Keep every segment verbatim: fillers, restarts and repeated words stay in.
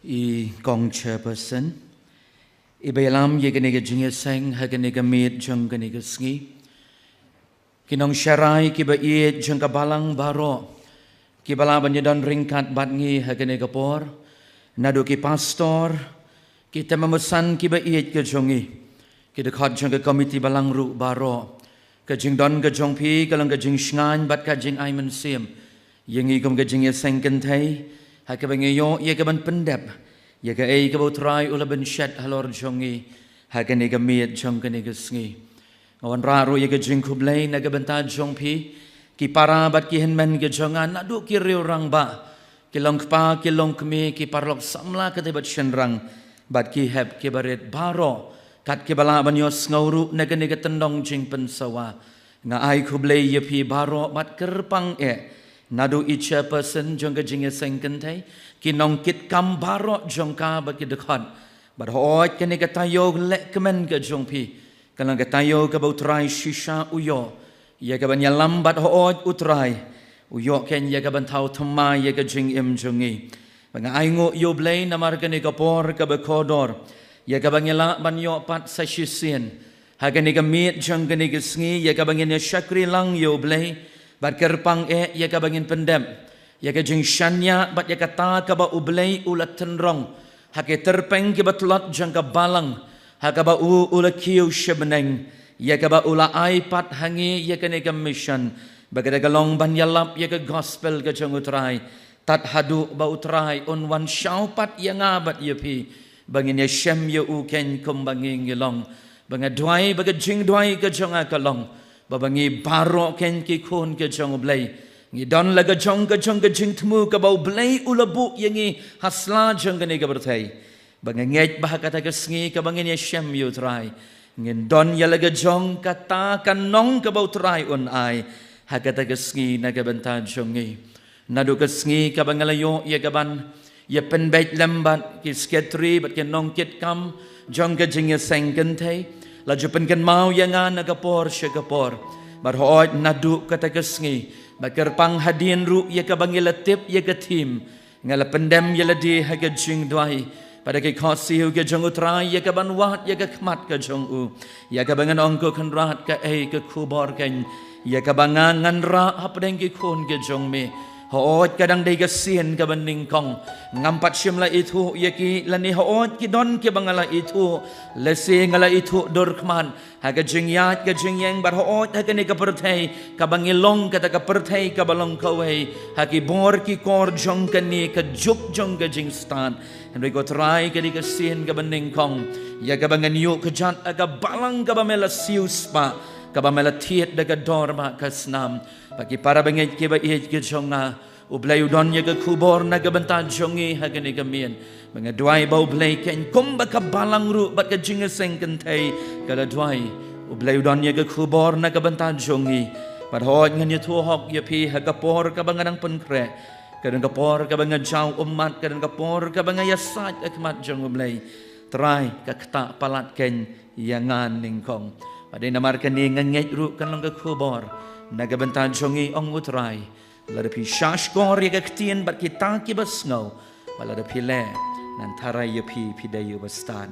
I Kong Chairperson, i ba ïalam ïa kane ka jingïaseng ha kane ka miet jong kane ka sngi. Ki nongsharai ki ba ïeit jong ka balang baroh, ki ba lah ban ïadon ryngkat bad ngi ha kane ka por, naduh ki pastor, ki tymmen basan ki ba ïeit ka jong ngi, ki dkhot jong ka komiti balang ruh baroh. Ka jingdon ka jong phi ka long ka jingshngaiñ bad ka jingai mynsiem ïa ngi kum ka jingïaseng kynthei, ha kaba ngi ïoh ïa kaban pyndep ïa kaei kaba U Trai u la bynshet halor jong ngi ha kane ka miet jong kane ka sngi. Nga wanrah ruh ïa ka jingkhublei na ka bynta jong phi, ki para bad ki hynmen ki jong nga naduh ki riew rangbah, ki long kpa, ki long kmie, ki paralok samla katei bad shynrang, bad ki hep ki barit baroh, kat ki ba lah ban ïohsngew ruh na kane ka tyndong jingpynsawa. Nga ai khublei ïa phi baroh bad kyrpang eh naduh i Chairperson jong ka jingïaseng kynthei, ki nongkitkam baroh jong ka bad ki dkhot, bad hooid kane ka taïew lehkmen ka jong phi ka long ka taïew kaba U Trai shisha u ïoh ïa kaban ïalam, bad hooid U Trai u ïoh keiñ ïa kaban thaw thymmai ïa ka jingim jong ngi. Ba nga ainguh ïa U Blei namar kane ka por kaba kordor ïa kaba ngi lah ban ïoh pat sa shisien ha kane ka miet jong kane ka sngi, ïa kaba ngin ïa shakri lang ïa U Blei, bad kyrpang eh ïa kaba ngin pyndep ïa ka jingshaniah bad ïa kata kaba U Blei u la tynrong ha ki tyrpeng ki ba tlot jong ka balang, ha kaba u u la kiew sha bneng, ïa kaba u la ai pat ha ngi ïa kane ka mission, ba ka da ka long ban ïalap ïa ka gospel ka jong U Trai, tad haduh ba U Trai un wan shaw pat ïa nga bad ïa phi, ba ngin ïashem ïa u keiñ kum ba ngi ngi long. Ba nga duwai ba ka jingduwai ka jong nga ka long ba ba ngi baroh keiñ ki khun ka jong U Blei, ngi don la ka jong ka jong ka jingthmu kaba U Blei u la buh ïa ngi ha sla jong kane ka pyrthei. Ba nga ngeit ba ha kata ka sngi kaba ngin ïashem ïa U Trai, ngin don ïa la ka jong kata ka nong kaba U Trai un ai ha kata ka sngi na ka bynta jong ngi. Naduh ka sngi kaba nga la ïoh ïa kaban ïa pynbeit lem bad ki sekretari bad ki nongkitkam jong ka jingïaseng kynthei, la ju pynkynmaw ïa nga na ka por sha ka por. Bad hooid naduh kata ka sngi, bad kyrpang hadien ruh ïa kaba ngi la tip ïa ka theme, nga la pyndem ïa lade ha ka jingduwai, bad ha ki khohsiew ka jong U Trai ïa kaban wad ïa ka khmat ka jong u, ïa kaba ngan ong, Ko Kynrad, kaei ka khubor keiñ ïa kaba nga ngan rah hapdeng ki khun ki jong me? Hooid ka dang dei ka sien kaba nyngkong, ngam pat shym la ithuh ïa ki, lane hooid ki don kiba nga la ithuh, lehse nga la ithuh dur khmat ha ka jingïaid ka jingïeng, bad hooid ha kane ka pyrthei kaba ngi long, kata ka pyrthei kaba long kawei, ha ki bor ki kor jong kane ka juk jong ka jingstad. Hynrei Ko Trai, ka dei ka sien kaba nyngkong ïa kaba ngan ïuh kjat ha ka balang kaba me la siew spah, kaba me la thied da ka dor bad ka snam. Bad ki para bangeit ki ba ïeit ki jong nga, U Blei u don ïa ka khubor na ka bynta jong ngi ha kane ka miet. Ba nga duwai ba U Blei keiñ kumba ka balang ruh bad ka jingïaseng kynthei ka la duwai, U Blei u don ïa ka khubor na ka bynta jong ngi. Bad hooid ngan ïathuh hok ïa phi ha ka por kaba nga dang pynkhreh, ka don ka por kaba nga jaw ummat, ka don ka por kaba nga ïasaid ha khmat jong U Blei. Trai, ka ktah palat keiñ ïa nga nyngkong. Bad dei namar kane nga ngeit ruh kan long ka khubor na ka bynta jong ngi, ong U Trai. Lada phi shahshkor ïa ka ktien bad kita kiba sngew, bad lada phi leh, ngan tharai ïa phi, phi dei uba stad.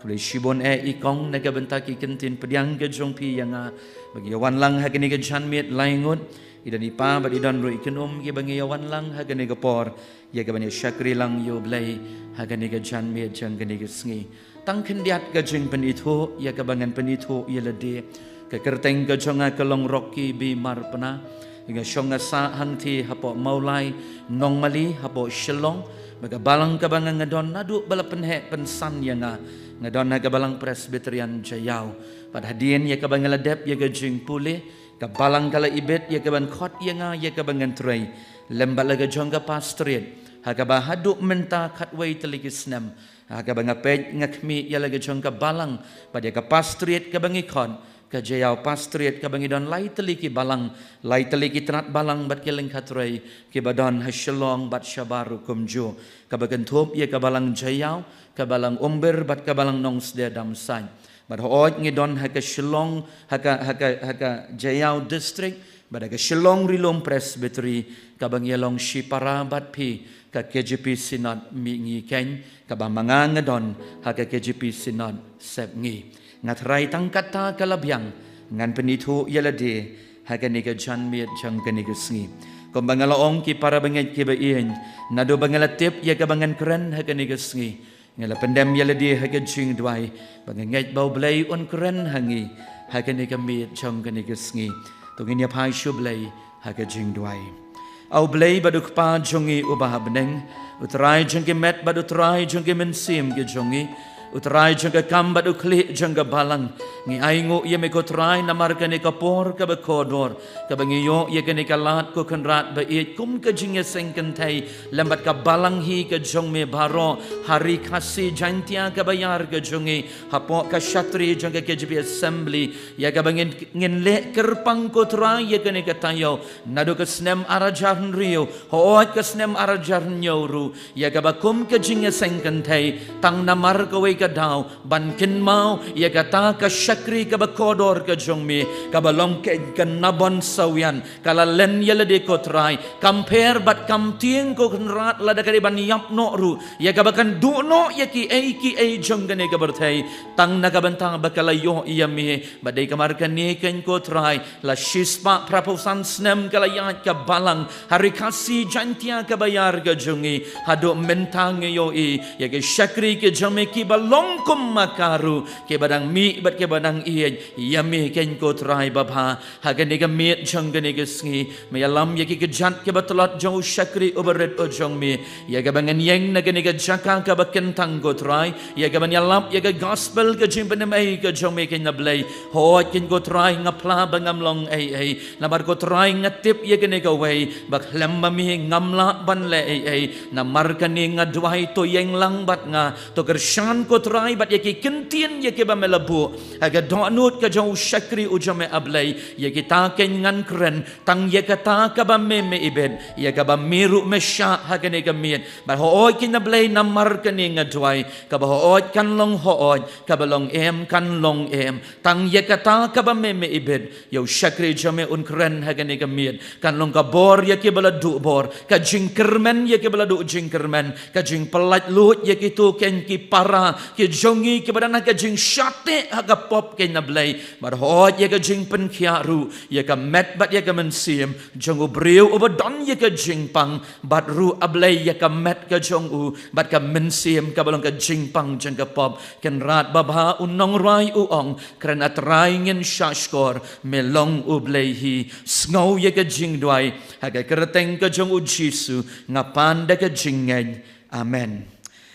Khublei shibun eh i Kong na ka bynta ki kyntien pdiang ka jong phi ïa nga ba ngi ïa wan lang ha kane ka janmiet lai ngut. I don i pa bad i don ruh i kynum kiba ngi ïa wan lang ha kane ka por ïa kaban ïa shakri lang ïa U Blei ha kane ka janmiet jong kane ka sngi. Tang khyndiat ka jingpynithuh ïa kaba ngan pynithuh ïa lade. Ka kyrteng ka jong nga ka long Rocky B Marpna. Nga shong nga sah hangthie hapoh Mawlai Nongmali hapoh Shillong. Bad ka balang kaba nga nga don naduh ba la pynheh pynsan ïa nga, nga don ha ka balang Presbyterian Jaïaw. Bad hadien ïa kaba nga la dep ïa ka jingpule, ka balang ka la ibit ïa kaban khot ïa nga ïa kaba ngan trei lem bad la ka jong ka pastorate, ha kaba haduh mynta khatwei tylli ki snem ha kaba nga peit nga khmih ïa la ka jong ka balang bad ïa ka pastorate kaba ngi khot, ka Jaïaw Pastorate, kaba ngi don lai tylli ki balang, lai tylli ki tnat balang bad ki lyngkha trei kiba don ha Shillong bad shabar ruh kumjuh, kaba kynthup ïa ka balang Jaïaw, ka balang Umbir bad ka balang Nongsde Damsait. Bad hooid ngi don ha ka Shillong, ha ka, ha ka, ha ka Jaïaw District, Bad ha ka Shillong Ri Lum Presbytery, kaba ngi long shipara bad phi, ka K J P Synod Mihngi Keiñ, kaba ma nga nga don ha ka K J P Synod Sepngi. Nga tharai tang kata ka la biang, ngan pynithuh ïa lade ha kane ka janmiet jong kane ka sngi. Kumba nga la ong, ki para bangeit kiba ïeit, naduh ba nga la tip ïa kaba ngan kren ha kane ka sngi, nga la pyndem ïa lade ha ka jingduwai ba nga ngeit ba U Blei un kren ha ngi ha kane ka miet jong kane ka sngi. To ngin ïa phai sha U Blei ha ka jingduwai. A U Blei bad U Kpa jong ngi uba ha bneng, U Trai jong ki met bad U Trai jong ki mynsiem ki jong ngi, U Trai jong ka kam bad U Khlieh jong ka balang, ngi ainguh ïa me ko Trai namar kane ka por kaba kordor, kaba ngi ïoh ïa kane ka lad ko Kynrad ba ïeit kum ka jingïaseng kynthei lem bad ka balang hi ka jong me baroh ha Ri Khasi Jaintia kaba ïar ka jong ngi, hapoh ka shatri jong ka K J P Assembly, ïa kaba ngin, ngin leh kyrpang ko Trai ïa kane ka taïew, naduh ka snem ar hajar hynriew hooid ka snem ar hajar hynñiew ruh, ïa kaba kum ka jingïaseng kynthei, tang namar kawei ka daw ban kynmaw ïa kata ka shakri kaba kordor ka jong me, kaba long ka, ka Nabon Sawian, ka la len ïa lade ko Trai, kam pher bad kam tieng ko Kynrad lada ka dei ban ïap noh ruh, ïa kaba kan duh noh ïa kiei kiei jong kane ka pyrthei, tang na ka bynta ba ka la ïoh ïa me. Bad dei kamar kane keiñ ko Trai, la shispah phraphew san snem ka la ïaid ka balang ha Ri Khasi Jaintia kaba ïar ka jong ngi, haduh mynta ngi ïohi ïa ki shakri ki jong me kiba long kum ma ka ruh, kiba dang mih bad kiba dang ïeit ïa me keiñ ko Trai babha. Ha kane ka miet jong kane ka sngi, me ïalam ïa ki kjat kiba tlot jong u shakri uba rit u jong me, ïa kaba ngan ïeng na kane ka jaka kaba kyntang ko Trai, ïa kaban ïalap ïa ka gospel ka jingpynim ei ka jong me keiñ na Blei. Hooid keiñ ko Trai, nga phla ba ngam long ei ei, namar ko Trai nga tip ïa kane kawei, ba khlem ma me ngam lah ban leh ei ei. Namar kane nga duwai, to ïeng lang bad nga, to kyrshan ko Trai bad ïa ki ktien ïa kiba me la buh ha ka dohnud ka jong u shakri u jong me A Blei, ïa kita keiñ ngan kren, tang ïa kata kaba me me ibit, ïa kaba me ruh me shah ha kane ka miet. Bad hooid keiñ na Blei, namar kane nga duwai, kaba hooid kan long hooid, kaba long em kan long em, tang ïa kata kaba me me ibit. Ïa u shakri jong me un kren ha kane ka miet, kan long ka bor ïa kiba la duh bor, ka jingkyrmen ïa kiba la duh jingkyrmen, ka jingpyllait luid ïa kito keiñ ki para ki jong ngi kiba don ha ka jingshah teh ha ka pop keiñ na Blei. Bad hooid ïa ka jingpynkhiah ruh ïa ka met bad ïa ka mynsiem jong u briew uba don ïa ka jingpang, bad ruh A Blei ïa ka met ka jong u bad ka mynsiem kaba long ka jingpang jong ka pop. Kynrad babha, u nongrwai u ong, kren A Trai ngin shahshkor, me long U Blei hi. Sngew ïa ka jingduwai, ha ka kyrteng ka jong U Jisu nga pan da ka jingngeit. Amen.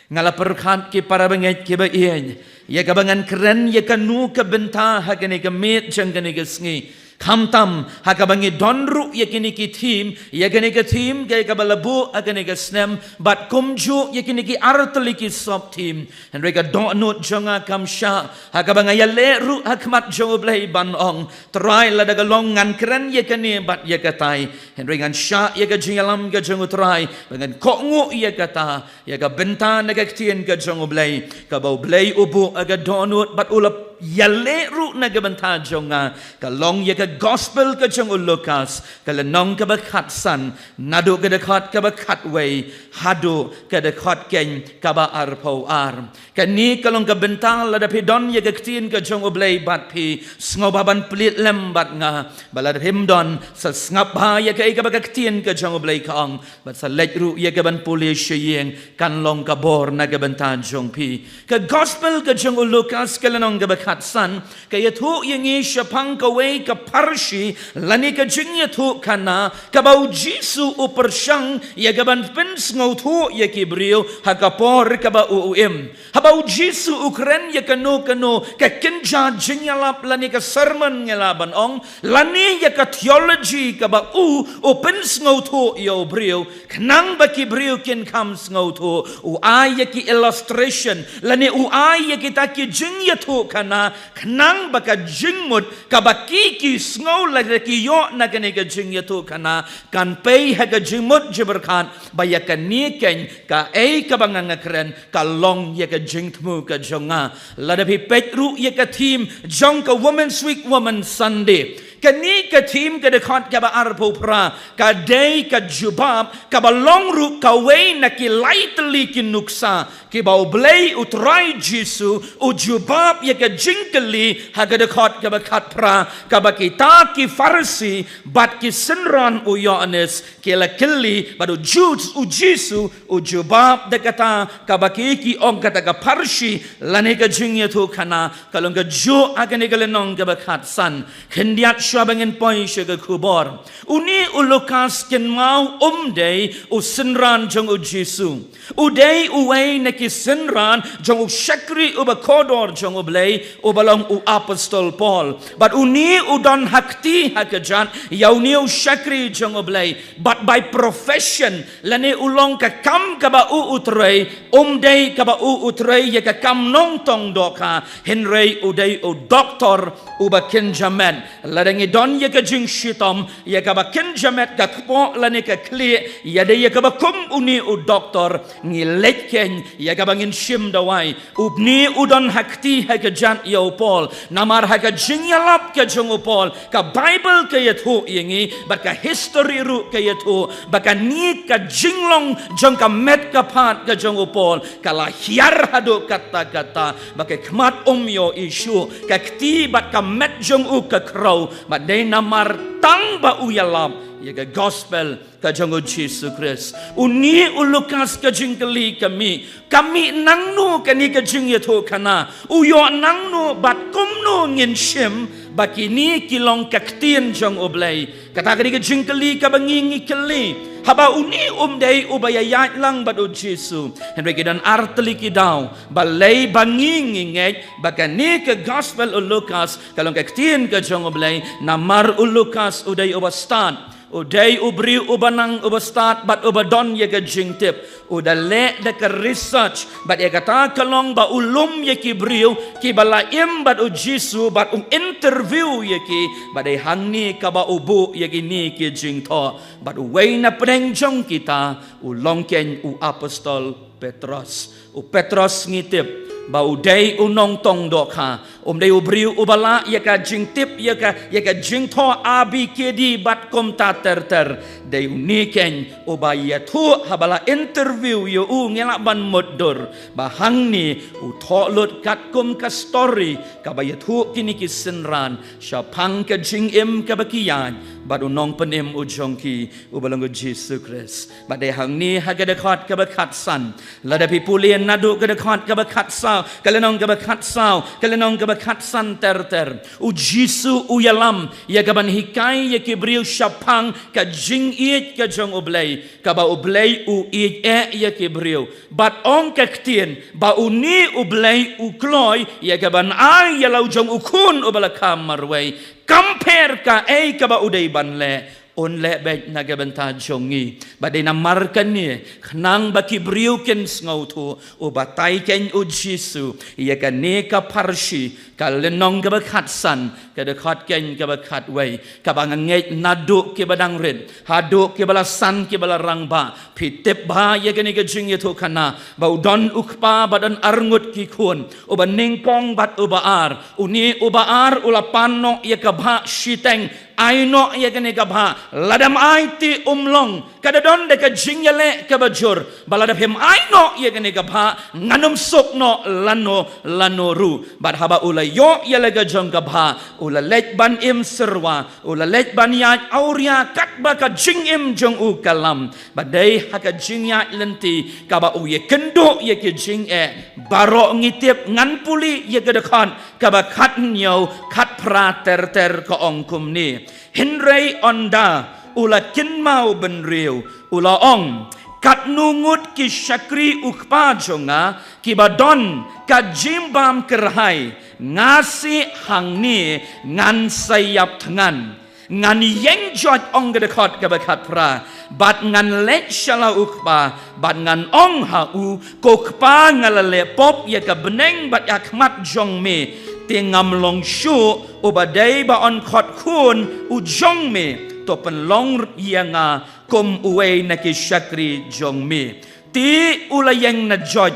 Nga la pyrkhat ki para bangeit kiba ïeit, ïa kaba ngan kren ïa kano ka bynta ha kane ka miet jong kane ka sngi. Khamtam ha kaba ngi don ruh ïa kine ki theme, ïa kane ka theme ka ïa kaba la buh ha kane ka snem, bad kumjuh ïa kine ki artylli ki sub theme. Hynrei ka dohnud jong nga kam shah, ha kaba nga ïaleh ruh ha khmat jong U Blei ban ong, Trai, lada ka long ngan kren ïa kane bad ïa katai, hynrei ngan shah ïa ka jingïalam ka jong U Trai ba ngan kohnguh ïa kata, ïa ka bynta na ka ktien ka jong U Blei, kaba U Blei u buh ha ka dohnud bad u la ïaleh ruh na ka bynta jong nga, ka long ïa ka gospel ka jong u Lukas, ka lynnong kaba khatsan, naduh ka dkhot kaba khatwei haduh ka dkhot keiñ kaba arphew ar. Kane ka long ka bynta, lada phi don ïa ka ktien ka jong U Blei bad phi, sngewbha ban plie lem bad nga. Bad lada phim don, sa sngap bha ïa kaei kaba ka ktien ka jong U Blei ka ong, bad sa leit ruh ïa kaban pule sha ïing, kan long ka bor na ka bynta jong phi. Ka gospel ka jong u Lukas, ka lynnong kaba khatsan, ka ïathuh ïa ngi shaphang kawei ka pharshi lane ka jingïathuhkhana kaba U Jisu u pyrshang ïa kaban pynsngewthuh ïa ki briew ha ka por kaba u, u im. Haba U Jisu u kren ïa kano kano ka kynja jingïalap lane ka sermon, ngi lah ban ong, lane ïa ka theology kaba u, u pynsngewthuh ïa u briew, khnang ba ki briew kin kham sngewthuh, u ai ïa ki illustration lane u ai ïa kita ki jingïathuhkhana, khnang ba ka jingmut kaba ki, ki sngew lane ki ïoh na kane ka jingïathuhkhana kan pei ha ka jingmut jingpyrkhat ba ïa kane keiñ kaei kaba nga, nga kren ka long ïa ka jingthmu ka jong nga. Lada phi peit ruh ïa ka theme jong ka Women's Week, Women's Sunday, Kane ka thim ka dkhot kaba arphew phra ka dei ka jubab kaba long ruh kawei na ki lai tylli ki nuksa kiba U Blei U Trai Jisu u jubab ïa ka jingkylli ha ka dkhot kaba khatphra kaba kita ki Pharisi bad ki synran u Ïoannis ki la kylli bad u Ju- u Jisu u jubab da kata kaba ki ki ong kata ka pharshi lane ka jingïathuhkhana ka long kajuh ha kane ka lynnong kaba khatsan. Khyndiat shuwa ba ngin poi sha ka khubor. Une u Lukas kynmaw um dei u synran jong u Jisu. U dei uwei na ki synran jong u shakri uba kordor jong U Blei uba long u apostol Paul. Bad une u don ha kti ha kjat ïa une u shakri jong U Blei. Bad by profession lane u long ka kam kaba u u trei, um dei kaba u u trei ïa ka kam nongtong dohkha, hynrei u dei u doktor uba kynja met. Lada ngi don ïa ka jingshitom ïa kaba kynja met ka kpoh lane ka khlieh, ïa dei ïa kaba kum une u doktor ngi leit khein ïa kaba ngin shim dawai. Une u don ha kti ha kjat ïa u Paul. Namar ha ka jingïalap ka jong u Paul, ka Baibl ka ïathuh ïa ngi bad ka histori ruh ka ïathuh ba kane ka jinglong jong ka met ka phad ka jong u Paul ka la hiar haduh katta katta ba ka khmat um ïohi shuh, ka kti bad ka met jong u ka khraw. Bad dei namar tang ba u ïalap ïa ka gospel ka jong u Jisu Khrist. Une u Lukas ka jingkylli ka mih, ka mih nangno kane ka jingïathuhkhana? U ïoh nangno bad kumno ngin shim ba kine ki long ka ktien jong U Blei? Kata ka dei ka jingkylli kaba ngi ngi kylli. Haba une um dei uba ïaid lang bad u Jisu, hynrei ki don ar tylli ki daw. Balei ba ngi ngi ngeit ba kane ka gospel u Lukas ka long ka ktien ka jong U Blei? Namar u Lukas u dei uba stad. U dei u briew uba nang uba stad bad uba don ïa ka jingtip. U da leh da ka research bad ïa kata ka long ba u lum ïa ki briew kiba la im bad u Jisu bad u interview ïa ki. Bad dei hangne kaba u buh ïa kine ki jingthoh. Bad uwei na pdeng jong kita u long keiñ u apostol Petros. U Petros ngi tip ba u dei u nongtong dohkha. Um dei u briew uba lah ïa ka jingtip, ïa ka, ïa ka jingthoh A B K D bad kumta ter ter. Dei une keiñ uba ïathuh haba la interview ïa u, ngi lah ban mutdur ba hangne u thoh lut katkum ka story kaba ïathuh kine ki synran shaphang ka jingim kaba ki ïaid bad u nongpynim u jong ki uba long u Jisu Khrist. Bad dei hangne ha ka dkhot kaba khatsan. Lada phi pule naduh ka dkhot kaba khatsaw, ka lynnong kaba khatsaw, ka lynnong kaba khatsan ter ter, u Jisu u ïalam ïa kaban hikai ïa ki briew shaphang ka jingïeit ka jong U Blei, kaba U Blei u ïeit eh ïa ki briew. Bad ong ka ktien ba une U Blei u kloi ïa kaban ai ïa la u jong u khun uba la kha marwei. Kam pher kaei kaba u dei ban leh, un leh beit na ka bynta jong ngi. Bad dei namar kane khnang ba ki briew kin sngewthuh, u batai keiñ u Jisu ïa kane ka pharshi, ka lynnong kaba khatsan, ka dkhot keiñ kaba khatwei, kaba nga ngeit naduh kiba dang rit haduh kiba la san kiba la rangbah phi tip bha ïa kane ka jingïathuhkhana ba u don u kpa ba don arngut ki khun, uba nyngkong bad uba ar. Une uba ar u la pan noh ïa ka bhah shiteng, ai noh ïa kane ka bhah, lada ym ai te um long. Ka da don da ka jingïaleh kaba jur ba lada phim ai noh ïa kane ka bhah ngan ym suk noh lano lano ruh. Bad haba u la ïoh ïa la ka jong ka bhah u la leit ban im syrwa, u la leit ban ïaid awria katba ka jingim jong u ka lam. Bad dei ha ka jingïaid lynti kaba u ïakynduh ïa ki jingeh baroh ngi tip. Ngan pule ïa ka dkhot kaba khathynñiew, khatphra ter ter, ka ong kumne: Hynrei ynda u la kynmaw bynriew u la ong, katno ngut ki shakri u kpa jong nga kiba don ka jingbam kyrhai, nga seh hangne ngan sa ïap thngan. Ngan ïeng joit, ong ka dkhot kaba khatphra, bad ngan leit sha la u kpa bad ngan ong ha u, ko kpa, nga la leh pop ïa ka bneng bad ïa khmat jong me, te ngam long shuh uba dei ba yn khot khun u jong me. To pynlong ïa nga kum uwei na ki shakri jong me. Te u la ïeng na joit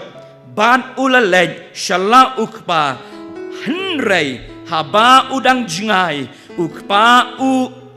bad u la leit sha la u kpa. Hynrei haba u dang jngai U kpa u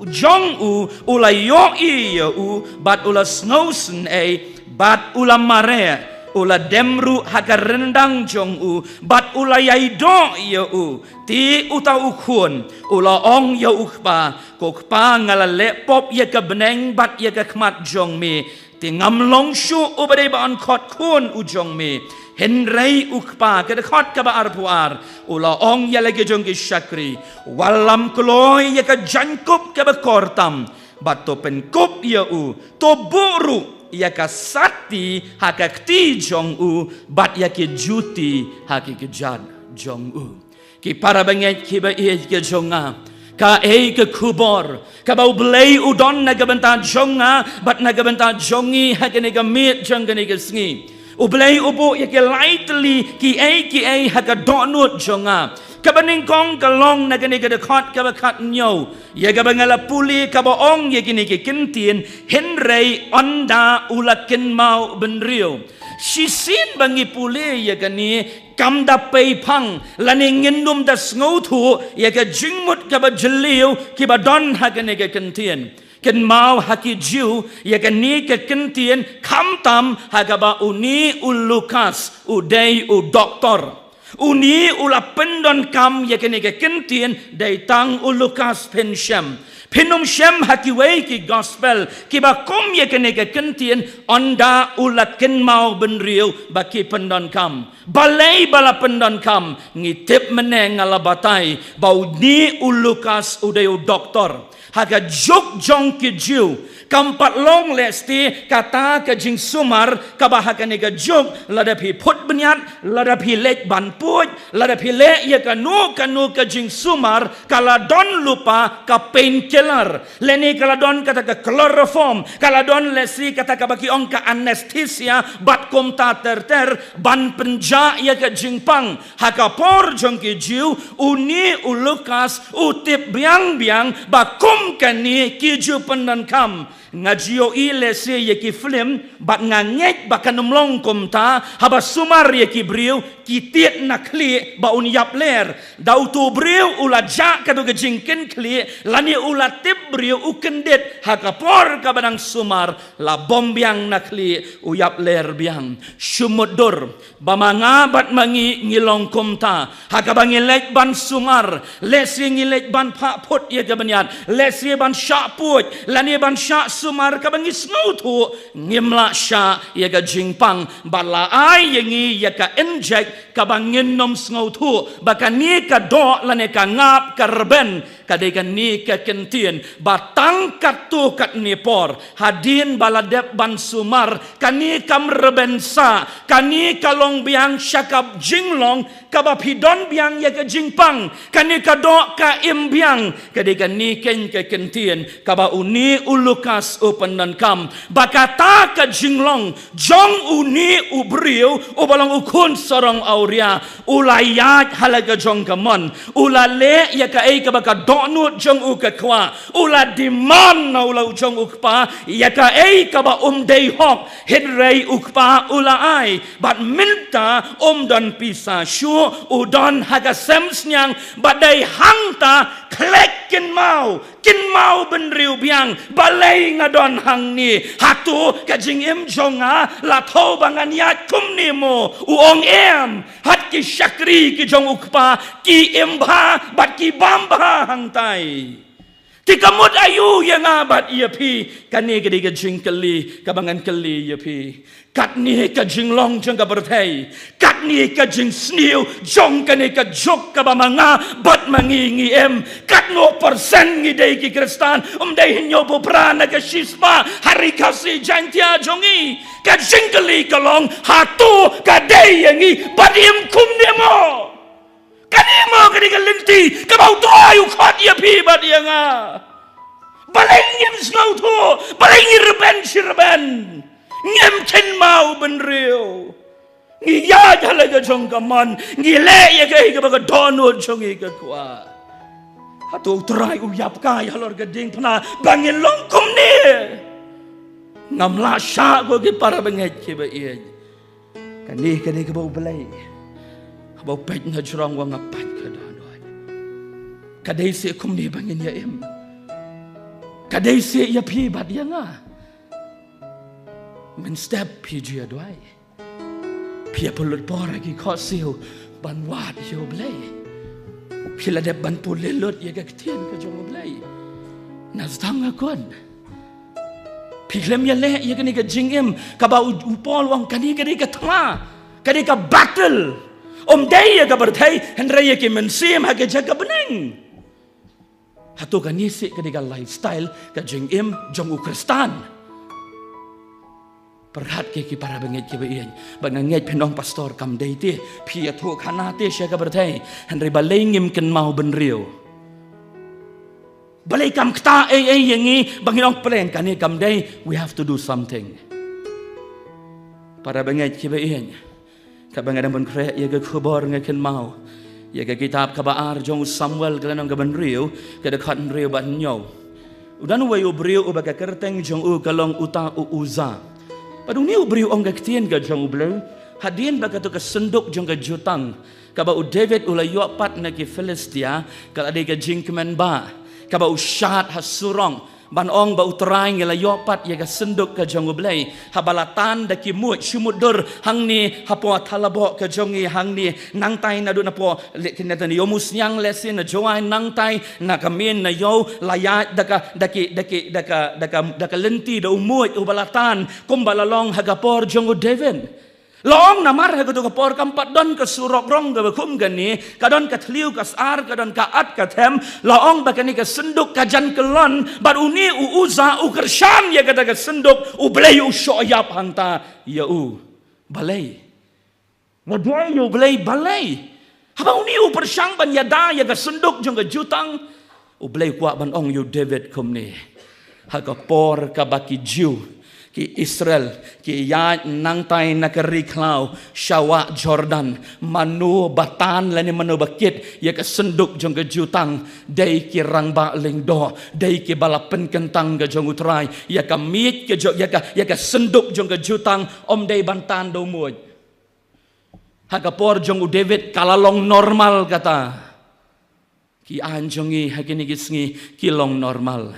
jong u, u la ïohi ïa u, bad u la sngewsynei, bad u la mareh, u la dem ruh ha ka ryndang jong u, bad u la ïai doh ïa u. Te uta u khun u la ong ïa u kpa, ko kpa, nga la leh pop ïa ka bneng bad ïa ka khmat jong me, te ngam long shuh uba dei ba yn khot khun u jong me. Hynrei u kpa, ka dkhot kaba arphew ar, u la ong ïa la ki jong ki shakri, wallam kloi ïa ka jaiñkup kaba kor tam, bad to pynkup ïa u, to buh ruh ïa ka sati ha ka kti jong u, bad ïa ki juti ha ki kjat jong u. Ki para bangeit kiba ïeit ki jong nga, kaei ka khubor kaba U Blei u don na ka bynta jong nga bad na ka bynta jong ngi ha kane ka miet jong kane ka sngi? U Blei u buh ïa ki lai tylli kiei kiei ha ka dohnud jong nga. Kaba nyngkong ka long na kane ka dkhot kaba khathynñiew, ïa kaba nga la pule, kaba ong ïa kine ki kyntien, hynrei ynda u la kynmaw bynriew. Shisien ba ngi pule ïa kane, kam da pei phang lane ngin ym da sngewthuh ïa ka jingmut kaba jylliew kiba don ha kane ka kyntien. Kynmaw, ha ki Jiw ïa kane ka kyntien, khamtam ha kaba une u Lukas u dei u doktor. Une u la pyndonkam ïa kane ka kyntien, dei tang u Lukas, phin shem. Phin ym shem ha kiwei ki gospel kiba kum ïa kane ka kyntien, ynda u la kynmaw bynriew ba ki pyndonkam. Balei ba la pyndonkam? Ngi tip mynne, nga la batai ba une u Lukas u dei u doktor. Ha ka juk jong ki Jiw, kam pat long lehse kata ka jingsumar kaba ha kane ka juk, lada phi phut bniat, lada phi leit ban puid, lada phi leh ïa kano kano ka jingsumar, ka la don lypa ka painkiller, lane ka la don kata ka chloroform, ka la don lehse kata kaba ki ong ka anesthesia, bad kumta ter ter, ban pynjah ïa ka jingpang. Ha ka por jong ki Jiw, une u Lukas u tip biang biang ba kum kane ki ju pyndonkam. Nga ju ïohi lehse ïa ki film, bad nga ngeit ba kan ym long kumta, haba sumar ïa ki briew, ki tied na khlieh ba un ïap ler. Da uto u briew u la jah kato ka jingkynkhlieh, lane u la tip briew u kyndit, ha ka por kaba dang sumar, la bom biang na khlieh, u ïap ler biang. Shu mutdur ba ma nga bad ma ngi ngi long kumta. Ha kaba ngi leit ban sumar, lehse ngi leit ban phah phut ïa ka bniat, lehse ban shah puid, lane ban shah sumar, kaba ngi sngewthuh ngim lah shah ïa ka jingpang, bad la ai ïa ngi ïa ka injek kaba ngin ym sngewthuh ba kane ka doh lane ka ngap ka rben, ka dei kane ka kyntien, ba tang katto katne por, hadien ba la dep ban sumar, kane kam rben sah, kane ka long biang sha ka jinglong kaba phi don biang ïa ka jingpang, kane ka doh ka im biang. Ka dei kane keiñ ka kyntien kaba une u Lukas u pyndonkam, ba kata ka jinglong jong une u briew uba long u khun sarong awria, u la ïaid ha la ka jong ka mon, u la leh ïa kaei kaba ka dohnud jong u ka kwah, u la demand na u la u jong u kpa ïa kaei kaba um dei hok, hynrei u kpa u la ai. Bad mynta um don pisa shuh, u don ha ka sem sniang, bad dei hangta khlek kynmaw, kynmaw bynriew biang, balei nga don hangne? Hato ka jingim jong nga la thew ba ngan ïaid kumne mo? U ong em, hat ki shakri ki jong u kpa ki im bha bad ki bam bha hangtai. Te ka mut aïu ïa nga bad ïa phi? Kane ka dei ka jingkylli kaba ngan kylli ïa phi. Katne ka jinglong jong ka pyrthei, katne ka jingsniew jong kane ka juk kaba ma nga bad ma ngi ngi im, katno persen ngi dei ki Khristan, ym dei hynñiewphew phra na ka shispah ha Ri Khasi Jaiñtia jong ngi. Ka jingkylli ka long, hato ka dei ïa ngi bad im kumne mo? Kane mo ka dei ka lynti kaba U Trai u khot ïa phi bad ïa nga. Balei ngim sngewthuh? Balei ngi rben shi rben? Ngim kynmaw bynriew. Ngi ïaid ha la ka jong ka mon, ngi leh ïa kaei kaba ka dohnud jong ngi ka kwah. Hato U Trai u ïap kai halor ka diengphna ba ngin long kumne? Ngam lah shah, ko ki para bangeit kiba ïeit. Kane, kane kaba U Blei, haba u peit na jrong, u ong, nga peit ka dohnud. Ka dei seh kumne ba ngin ïa im. Ka dei seh ïa phi bad ïa nga. Mynstep phi ju ïa duwai. Phi ïa pynlut por ha ki khohsiew ban wad ïa U Blei. Phi la dep ban pule lut ïa ka ktien ka jong U Blei. Na sdang ha khun. Phi khlem ïa leh ïa kane ka jingim kaba u, u Paul u ong kane ka dei ka thma. Ka dei ka battle. Ym dei ïa ka pyrthei hynrei ïa ki mynsiem ha ka jaka bneng. Hato kane seh ka dei ka lifestyle ka jingim jong u Khristan? Pyrkhat ki, ki para bangeit kiba ïeit. Ba nga ngeit phin ong pastor kam dei te. Phi ïathuh khana te sha ka pyrthei. Hynrei balei ngim kynmaw bynriew? Balei kam ktah ei ei ïa ngi ba ngin ong pleng kane kam dei? We have to do something. Para bangeit kiba ïeit. Kaba nga dang pynkhreh ïa ka khubor nga kynmaw ïa ka kitab kaba ar jong u Samuel ka lynnong kaba hynriew ka dkhot hynriew bad hynñiew. U don uwei u briew uba ka kyrteng jong u ka long uta u Uza. Bad une u briew u ong ka ktien ka jong U Blei hadien ba kato ka synduk jong ka jutang kaba u David u la ïoh pat na ki Philistia ka la dei ka jingkmen ba kaba u shad ha surok ban ong ba U Trai ngi la ïoh pat ïa ka synduk ka jong U Blei. Haba la tan da ki muid shu mutdur hangne hapoh thalabok ka jong ngi hangne nangtai naduh napoh leh kine tani ïoh musniang lehse na Jowai nangtai na ka mien na ïoh la ïaid da ka da ki da ki da ka da ka da ka lynti da u muid uba la tan kumba la long ha ka por jong u David. La ong namar ha kato ka por kam pat don ka surok rong kaba kum kane, ka don ka thliew ka sar, ka don ka at ka them, la ong ba kane ka synduk ka jan kyllon bad une u Uza u kyrshan ïa kata ka synduk, U Blei u shoh ïap hangta ïa u. Balei? Nga duwai ïa U Blei balei? Haba une u pyrshang ban ïada ïa ka synduk jong ka jutang, U Blei u kwah ban ong ïa u David kumne. Ha ka por kaba ki Jiw, ki Israel, ki ïaid nangtai na ka ri khlaw sha wah Jordan, mano ba tan lane mano ba kit ïa ka synduk jong ka jutang? Dei ki rangbah lyngdoh, dei kiba la pynkyntang ka jong U Trai. Ïa ka miej ka jong ïa ka ïa ka synduk jong ka jutang ym dei ban tan da u muid. Ha ka por jong u David ka la long normal kata. Ki aiñ jong ngi ha kine ki sngi ki long normal.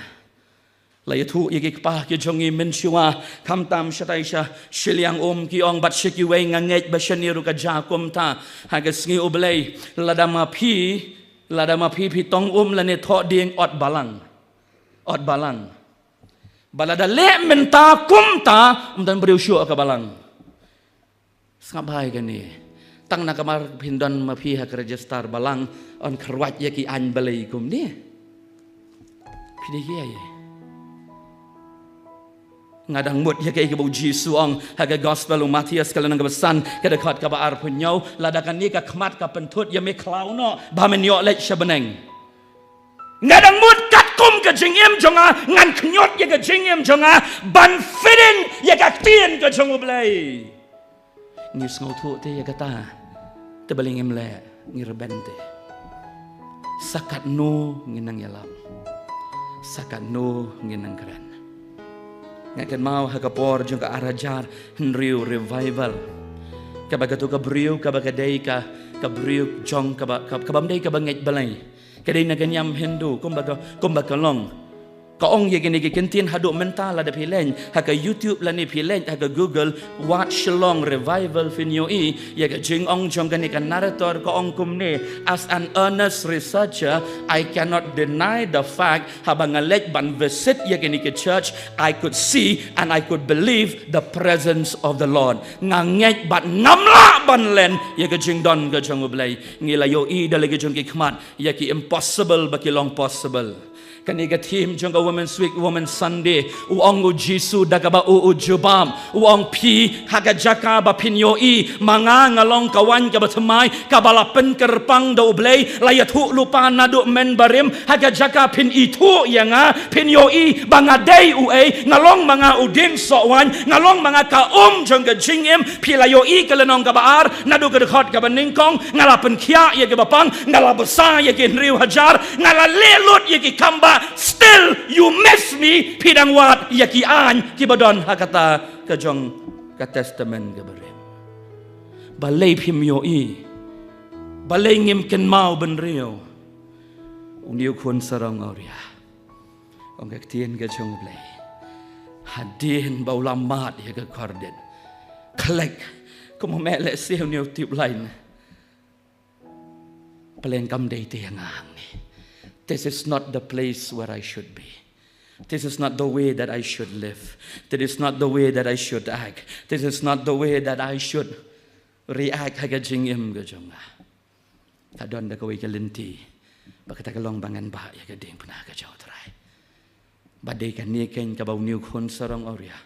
La ïathuh ïa ki kpa ki jong ngi mynshuwa, khamtam shatai sha shiliang um ki ong bad sha kiwei nga ngeit ba shane ruh ka jia kumta. Ha ka sngi U Blei, lada ma phi, lada ma phi phi tong um lane thoh dieng, ot balang. Ot balang. Ba lada leh mynta kumta, ym don briew shuh ha ka balang. Sngap bha ïa kane. Tang na ka mar phin don ma phi ha ka register balang, yn kyrwat ïa ki aiñ balei kumne. Phi dei kiei? Nga dang mut ïa kaei kaba u Jisu u ong ha ka gospel u Mathaios ka lynnong kaba san, ka dkhot kaba arphew hynñiew, lada kane ka khmat ka pynthut ïa me khlaw noh, ba men ïoh leit sha bneng. Nga dang mut katkum ka jingim jong nga, ngan khñiot ïa ka jingim jong nga ban fit in ïa ka ktien ka jong U Blei. Ngi sngewthuh te ïa kata. Te balei ngim leh, ngi rben te. Sa katno ngin nang ïalam. Sa katno ngin nang kren. Nga kynmaw ha ka por jong ka ar hajar hynriew revival. Kaba kato ka briew kaba ka dei ka, ka briew jong kaba, ka, kaba ym dei kaba ngeit Blei. Ka dei na ka niam Hindu kumba ka, kumba ka long. Ka ong ïa kine ki kyntien haduh mynta lada phi leit ha ka YouTube lane phi leit ha ka Google, Wat Shillong Revival phin ïohi ïa ka jingong jong kane ka narrator ka ong kumne, as an earnest researcher, I cannot deny the fact, haba nga leit ban visit ïa kine ki church, I could see and I could believe the presence of the Lord. Nga ngeit bad ngam lah ban len ïa ka jingdon ka jong U Blei. Ngi la ïohi da la ki jong ki khmat ïa ki impossible ba ki long possible. Kane ka theme jong ka Women's Week, Women's Sunday, u ong u Jisu da kaba u, u jubab, u ong phi ha ka jaka ba phin ïohi ma nga nga long ka waiñ kaba thymmai kaba la pynkyrpang da U Blei, la ïathuh lypa naduh mynbarim, ha ka jaka phin ithuh ïa nga, phin ïohi ba nga dei uei, nga long ma nga u dieng soh waiñ, nga long ma nga ka um jong ka jingim. Phi la ïohi ka lynnong kaba ar naduh ka dkhot kaba nyngkong, nga la pynkhiah ïa kiba pang, nga la bsa ïa ki hynriew hajar, nga la leh lut ïa ki kam ba, still you miss me. Phi dang wad ïa ki aiñ kiba don ha kata ka jong ka Testament kaba rim. Balei phim ïohi? Balei ngim kynmaw bynriew? Une u khun sarong awria, ong ka ktien ka jong U Blei, hadien ba u la mad ïa ka kordit, khlek, kumno me leh siew une u tip lain. Pleng kam dei te ïa nga hangne. This is not the place where I should be. This is not the way that I should live. This is not the way that I should act. This is not the way that I should react ha ka jingim ka jong nga. Ka don da kawei ka lynti ba kata ka long ba ngan bah ïa ka diengphna ka jong U Trai. Ba dei kane keiñ kaba une u khun sarong awria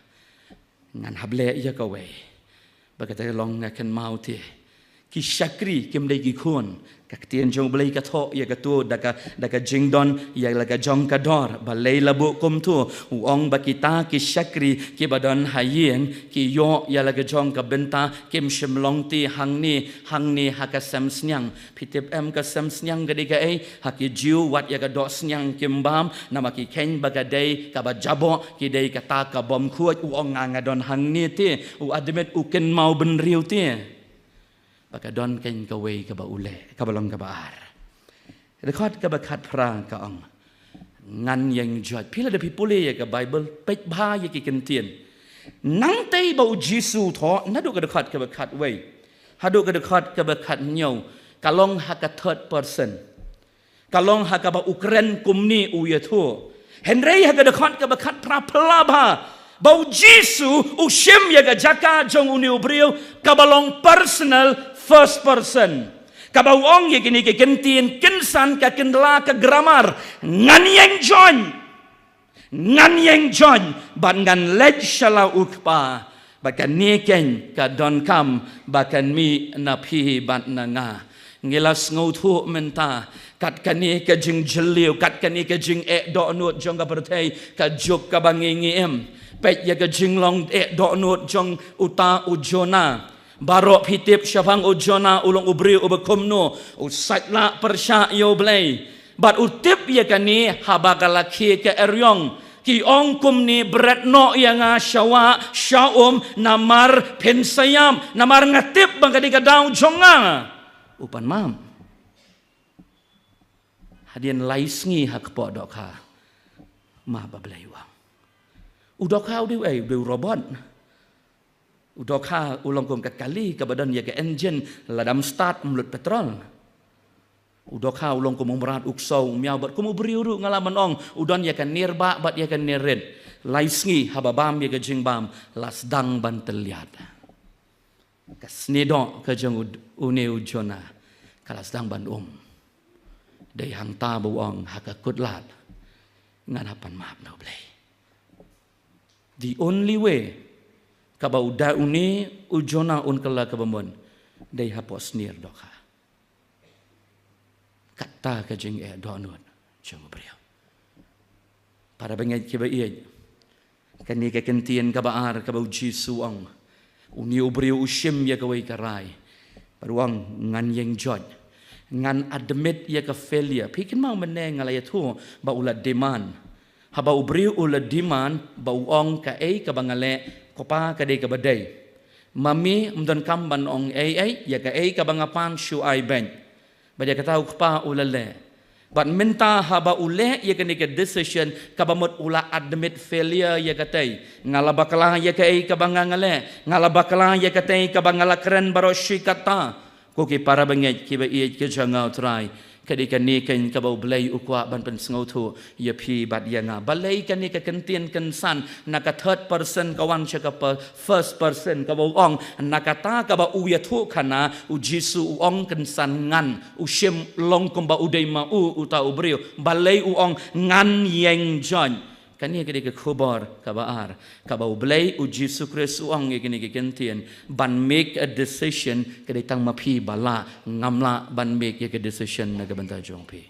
ngan hap leh ïa kawei. Ba kata ka long nga kynmaw te, ki shakri kim dei ki khun. Ka ktien jong U Blei ka thoh ïa kato da ka, da ka jingdon ïa la ka jong ka dor. Balei la buh kumto? U ong ba kita ki shakri kiba don ha ïing ki ïoh ïa la ka jong ka bynta, kim shym long te hangne hangne ha ka sem sniang. Phi tip em ka sem sniang ka dei kaei? Ha ki Jiw wat ïa ka doh sniang kim bam, namar ki kheiñ ba ka dei kaba jaboh, ki dei kata ka bym khuid. U ong nga nga don hangne te, u admit, u kynmaw bynriew te. Ba ka don keiñ kawei kaba u leh, kaba long kaba ar. Dkhot kaba khatphra ka ong, ngan ïeng joit. Phi lada phi pule ïa ka Baibl, peit bha ïa ki kyntien. Nangtei ba U Jisu u thoh, naduh ka dkhot kaba khatwei haduh ka dkhot kaba khathynñiew, ka long ha ka third person. Ka long ha kaba u kren kumne u ïathuh. Hynrei ha ka dkhot kaba khatphra, peit bha ba U Jisu u shim ïa ka jaka jong une u briew kaba long personal, first person. Kaba u ong ïa kine ki kyntien kynsan, ka kyndla, ka grammar, ngan ïeng joit. Ngan ïeng joit bad ngan leit sha la U Kpa. Bad kane keiñ ka donkam ba kan mih na phi bad na nga. Ngi la sngewthuh mynta kat kane ka jingjylliew, kat kane ka jingeh dohnud jong ka pyrthei, ka juk kaba ngi, ngi im. Peit ïa ka jinglong eh dohnud jong uta u Jonah. Baroh phi tip shaphang u Jonah, u long u briew uba kumno, u sait lah pyrshah ïa U Blei. Bad u tip ïa kane haba ka la khie ka eriong. Ki ong kumne, bret noh ïa nga sha wah sha um, namar phin sa ïap, namar nga tip ba ka dei ka daw jong nga. U pan map. Hadien lai sngi ha kpoh dohkha, map ba Blei u ong. U dohkha u dei uei? U dei u robot. U dohkha u long kum ka kali kaba don ïa ka engine, lada ym start ym lut petrol. U dohkha u long kum u mrad u ksew u miaw bad kum u briew ruh nga lah ban ong, u don ïa ka nier bah bad ïa ka nier rit. Lai sngi haba bam ïa ka jingbam, la sdang ban tylliat. Ka snier doh ka jong u, une u Jonah ka la sdang ban um. Dei hangta ba u ong ha ka kut lad, ngan hap pan map na U Blei. The only way kaba u da une u Jonah un kylla kaba mut, dei hapoh snier dohkha. Kata ka jingeh dohnud jong u briew. Para bangeit kiba ïeit, kane ka kyntien kaba ar kaba U Jisu u ong. Une u briew u shim ïa kawei ka rai. Bad u ong ngan ïeng joit. Ngan admit ïa ka failure. Phi kynmaw mynne nga la ïathuh ba u la demand. Haba u briew u la demand ba u ong kaei kaba nga leh, ko Pa, ka dei kaba dei. Ma me ym donkam ban ong ei ei, ïa kaei kaba nga pan shu ai beit. Bad ïa kata u kpa u la leh. Bad mynta haba u leh ïa kane ka decision, kaba mut u la admit failure ïa katei. Nga la bakla ïa kaei kaba nga nga leh. Nga la bakla ïa katei kaba nga la kren baroh shi katta. Ko ki para bangeit kiba ïeit ki jong nga U Trai, ka dei kane keiñ kaba U Blei u kwah ban pynsngewthuh ïa phi bad ïa nga. Balei kane ka kyntien kynsan na ka third person ka wan sha ka pa-, first person, kaba u ong na kata kaba u ïathuh khana, U Jisu u ong kynsan ngan, u shim long kumba u dei ma u uta u briew. Balei u ong ngan ïeng joit? Kane ka dei ka khubor kaba ar, kaba U Blei, U Jisu Khrist u ong ïa kane ka kyntien, ban make a decision ka dei tang ma phi ba lah, ngam lah ban make ïa ka decision na ka bynta jong phi.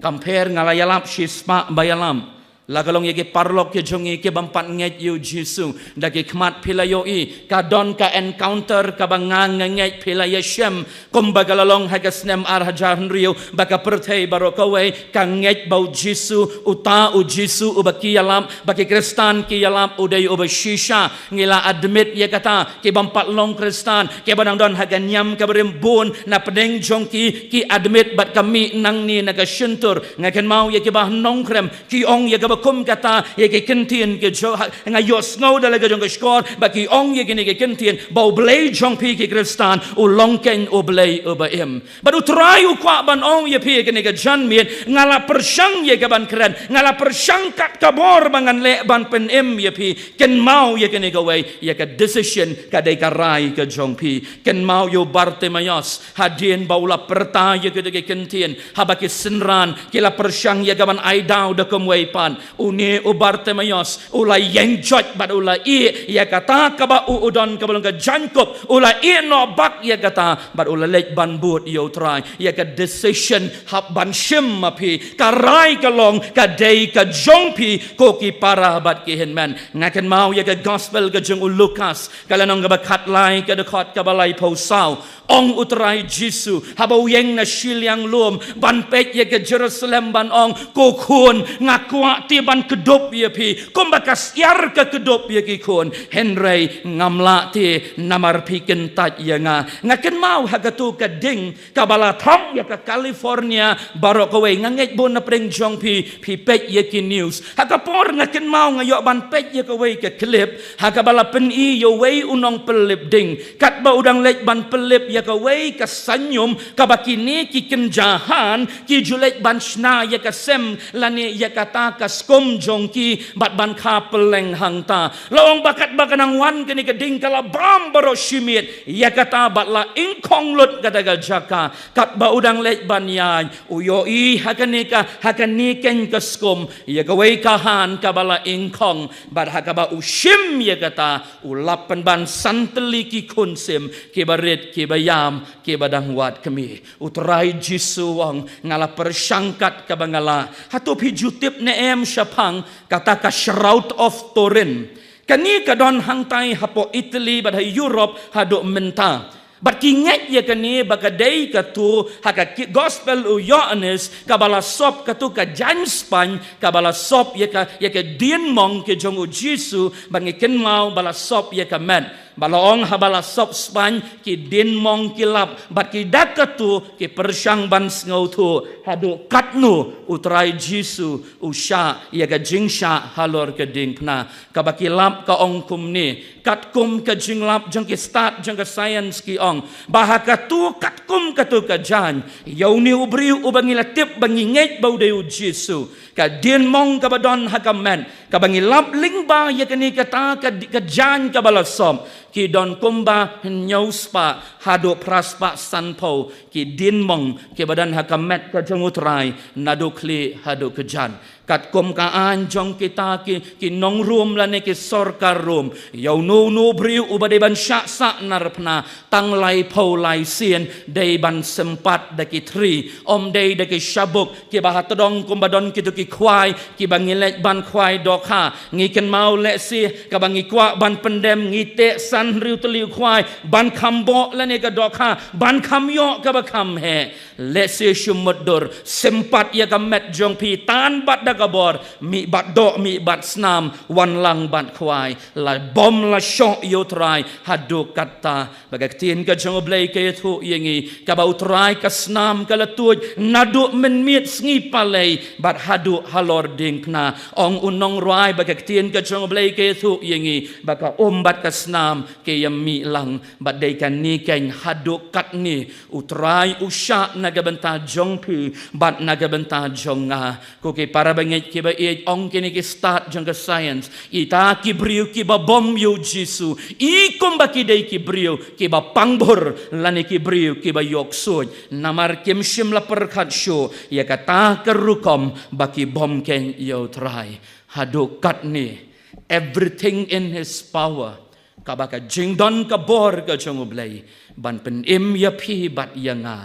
Compare, nga la ïalap shispah ba ïalam. La ka long ïa ki paralok ki jong ngi ki bym pat ngeit ïa u Jisu. Da ki khmat phi la ïohi, ka don ka encounter kaba nga nga ngeit phi la ïa shem. Kumba ka la long ha ka snem ar hajar hynriew, ba ka pyrthei baroh kawei ka ngeit ba u Jisu, uta u Jisu uba ki ïalap, ba ki Khristan ki ïalap, u dei uba shisha. Ngi la admit ïa kata, ki bym pat long Khristan, kiba dang don ha ka niam kaba rim bun na pdeng jong ki, ki admit bad ka mih nangne na ka shyntur. Nga kynmaw ïa kiba Nongkrem, ki ong ïa kaba kum kata, ïa ki kyntien ki jong, ha, nga ïohsngew da la ka jong ka shkor, ba ki ong ïa kine ki kyntien, ba u Blei jong phi ki Khristan u long keiñ u Blei uba im. Bad u Trai u kwah ban ong ïa phi ïa kane ka janmiet, nga la pyrshang ïa ka ban kren, nga la pyrshang kat ka bor ba ngan leh ban pynim ïa phi. Kynmaw ïa kane kawei, ïa ka decision ka dei ka rai ka jong phi. Kynmaw ïa u Bartimaeus, hadien ba u la pyrta ïa kito ki kyntien, haba ki synran ki la pyrshang ïa ka ban ai daw da kumwei pat, une u Bartimaeus u la ïeng joit bad u la ïeh ïa kata kaba u, u don kaba long ka jaiñkup, u la ïeh noh bak ïa kata bad u la leit ban bud ïa u Trai. Ïa ka decision hap ban shim ma phi, ka rai ka long ka dei ka jong phi, ko ki para bad ki hynmen. Nga kynmaw ïa ka gospel ka jong u Lukas, ka lynnong kaba khatlai, ka dkhot kaba laiphew saw. Ong u Trai Jisu, haba u ïeng na shiliang lum ban peit ïa ka Jerusalem ban ong, ko khun, nga kwah te ban kdup ïa phi kumba ka syiar ka kdup ïa ki khun, hynrei ngam lah te namar phi kyntait ïa nga. Nga kynmaw ha kato ka ding kaba la thok ïa ka California baroh kawei. Nga ngeit bun na pdeng jong phi phi peit ïa ki news. Ha ka por nga kynmaw nga ïoh ban peit ïa kawei ka clip, ha kaba la pyni ïa uwei u nongpyllip ding, katba u dang leit ban pyllip ïa kawei ka saiñum kaba kine ki kynja han ki ju leit ban shna ïa ka sem lane ïa kata ka skum jong ki bad ban kha pylleng hangta. La ong ba katba ka nang wan kane ka ding ka la bam baroh shi miet ïa kata bad la ingkhong lut kata ka jaka. Katba u dang leit ban ïaid, u ïohi ha kane ka, ha kane keiñ ka skum ïa kawei ka han kaba la ingkhong, bad ha kaba u shim ïa kata u lap pynban san tylli ki khun sim, kiba rit, kiba ïam, kiba dang wad kmie. U Trai Jisu u ong, nga la pyrshang kat kaba nga lah. Hato phi ju tip ne em shaphang kata ka Shroud of Turin? Kane ka don hangtai hapoh Italy bad ha Europe haduh mynta. Bad ki ngeit ïa kane ba ka dei kato ha ka ki-, gospel u Ïoannis kaba la sop kato ka jaiñ Spain kaba la sop ïa ka, ïa ka dienmong ki jong u Jisu, bad ngi kynmaw ba la sop ïa ka met. Ba la ong haba la sop Spain ki dienmong ki lap, bad ki da kato ki pyrshang ban sngewthuh haduh katno u Trai Jisu u shah ïa ka jingshah halor ka diengphna. Kaba ki lap ka ong kumne, katkum ka jinglap jong ki stad jong ka science ki ong ba ha kato katkum kato ka jaiñ, ïa une u briew uba ngi la tip ba ngi ngeit ba u dei u Jisu, ka dienmong kaba don ha ka met, kaba ngi lap lyngba ïa kane kata ka di-, ka jaiñ kaba la sop, ki don kumba hynñiew spah haduh phra spah sanphew ki dienmong kiba don ha ka met ka jong u Trai, naduh khlieh haduh kjat. Katkum ka aiñ jong kita ki, ki nong Rom lane ki sorkar Rom, ïa uno uno u briew uba dei ban shah sahnarphna tang laiphew lai sien dei ban sympat da ki thri, ym dei da ki shabuk kiba ha tdong kumba don kito ki khwai kiba ngi leit ban khwai dohkha. Ngi kynmaw lehse kaba ngi kwah ban pyndem ngi teh san hynriew tylli u khwai ban kham boh lane ka dohkha, ban kham ïoh kaba kham heh. Lehse shu mutdur, sympat ïa ka met jong phi, tan bad da ka bor, mih bad doh, mih bad snam, wan lang bad khwai. La bom la shoh ïa u Trai haduh katta. Ba ka ktien ka jong u Blei ka ïathuh ïa ngi, kaba u Trai ka snam ka la tuid naduh mynmiet sngi palei bad haduh halor diengphna. Ong u nongrwai ba ka ktien ka jong u Blei ka ïathuh ïa ngi ba ka um bad ka snam ka ïa mih lang, bad dei kane keiñ haduh katne u Trai u shah na ka bynta jong phi bad na ka bynta jong nga. Ko ki para bangeit kiba ïeit, ong kine ki stad jong ka science, kita ki briew kiba bom ïa u Jisu i kumba ki dei ki briew kiba pang bhur lane ki briew kiba ïoh ksuid, namar kim shym la pyrkhat shuh ïa kata ka rukom ba ki bom keiñ ïa u Trai. Haduh katne, everything in his power, kaba ka jingdon ka bor ka jong u Blei ban pynim ïa phi bad ïa nga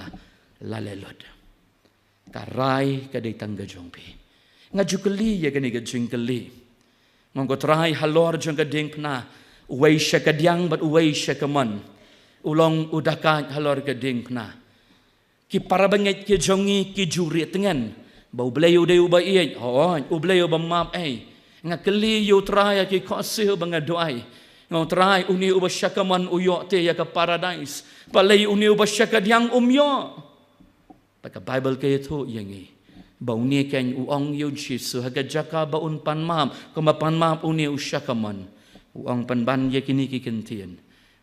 la leh lut. Ka rai ka dei tang ka jong phi. Nga ju kylli ïa kane ka jingkylli. Nga ong ko Trai, halor jong ka diengphna, uwei sha ka diang bad uwei sha ka mon, u long u dakaid halor ka diengphna. Ki para bangeit ki jong ngi ki ju rieh tngen ba U Blei u dei uba ïeit, hooid, U Blei uba map ei. Nga kylli ïa U Trai ïa ki khohsiew ba nga duwai. Nga ong Trai, une uba sha ka mon u ïoh te ïa ka paradais, balei une uba sha ka diang um ïoh? Ba ka Baibl ka ïathuh ïa ngi ba une keiñ u ong ïa U Jisu ha ka jaka ba un pan map, kumba pan map une u sha ka mon, u ong, pynban ïa kine ki kyntien: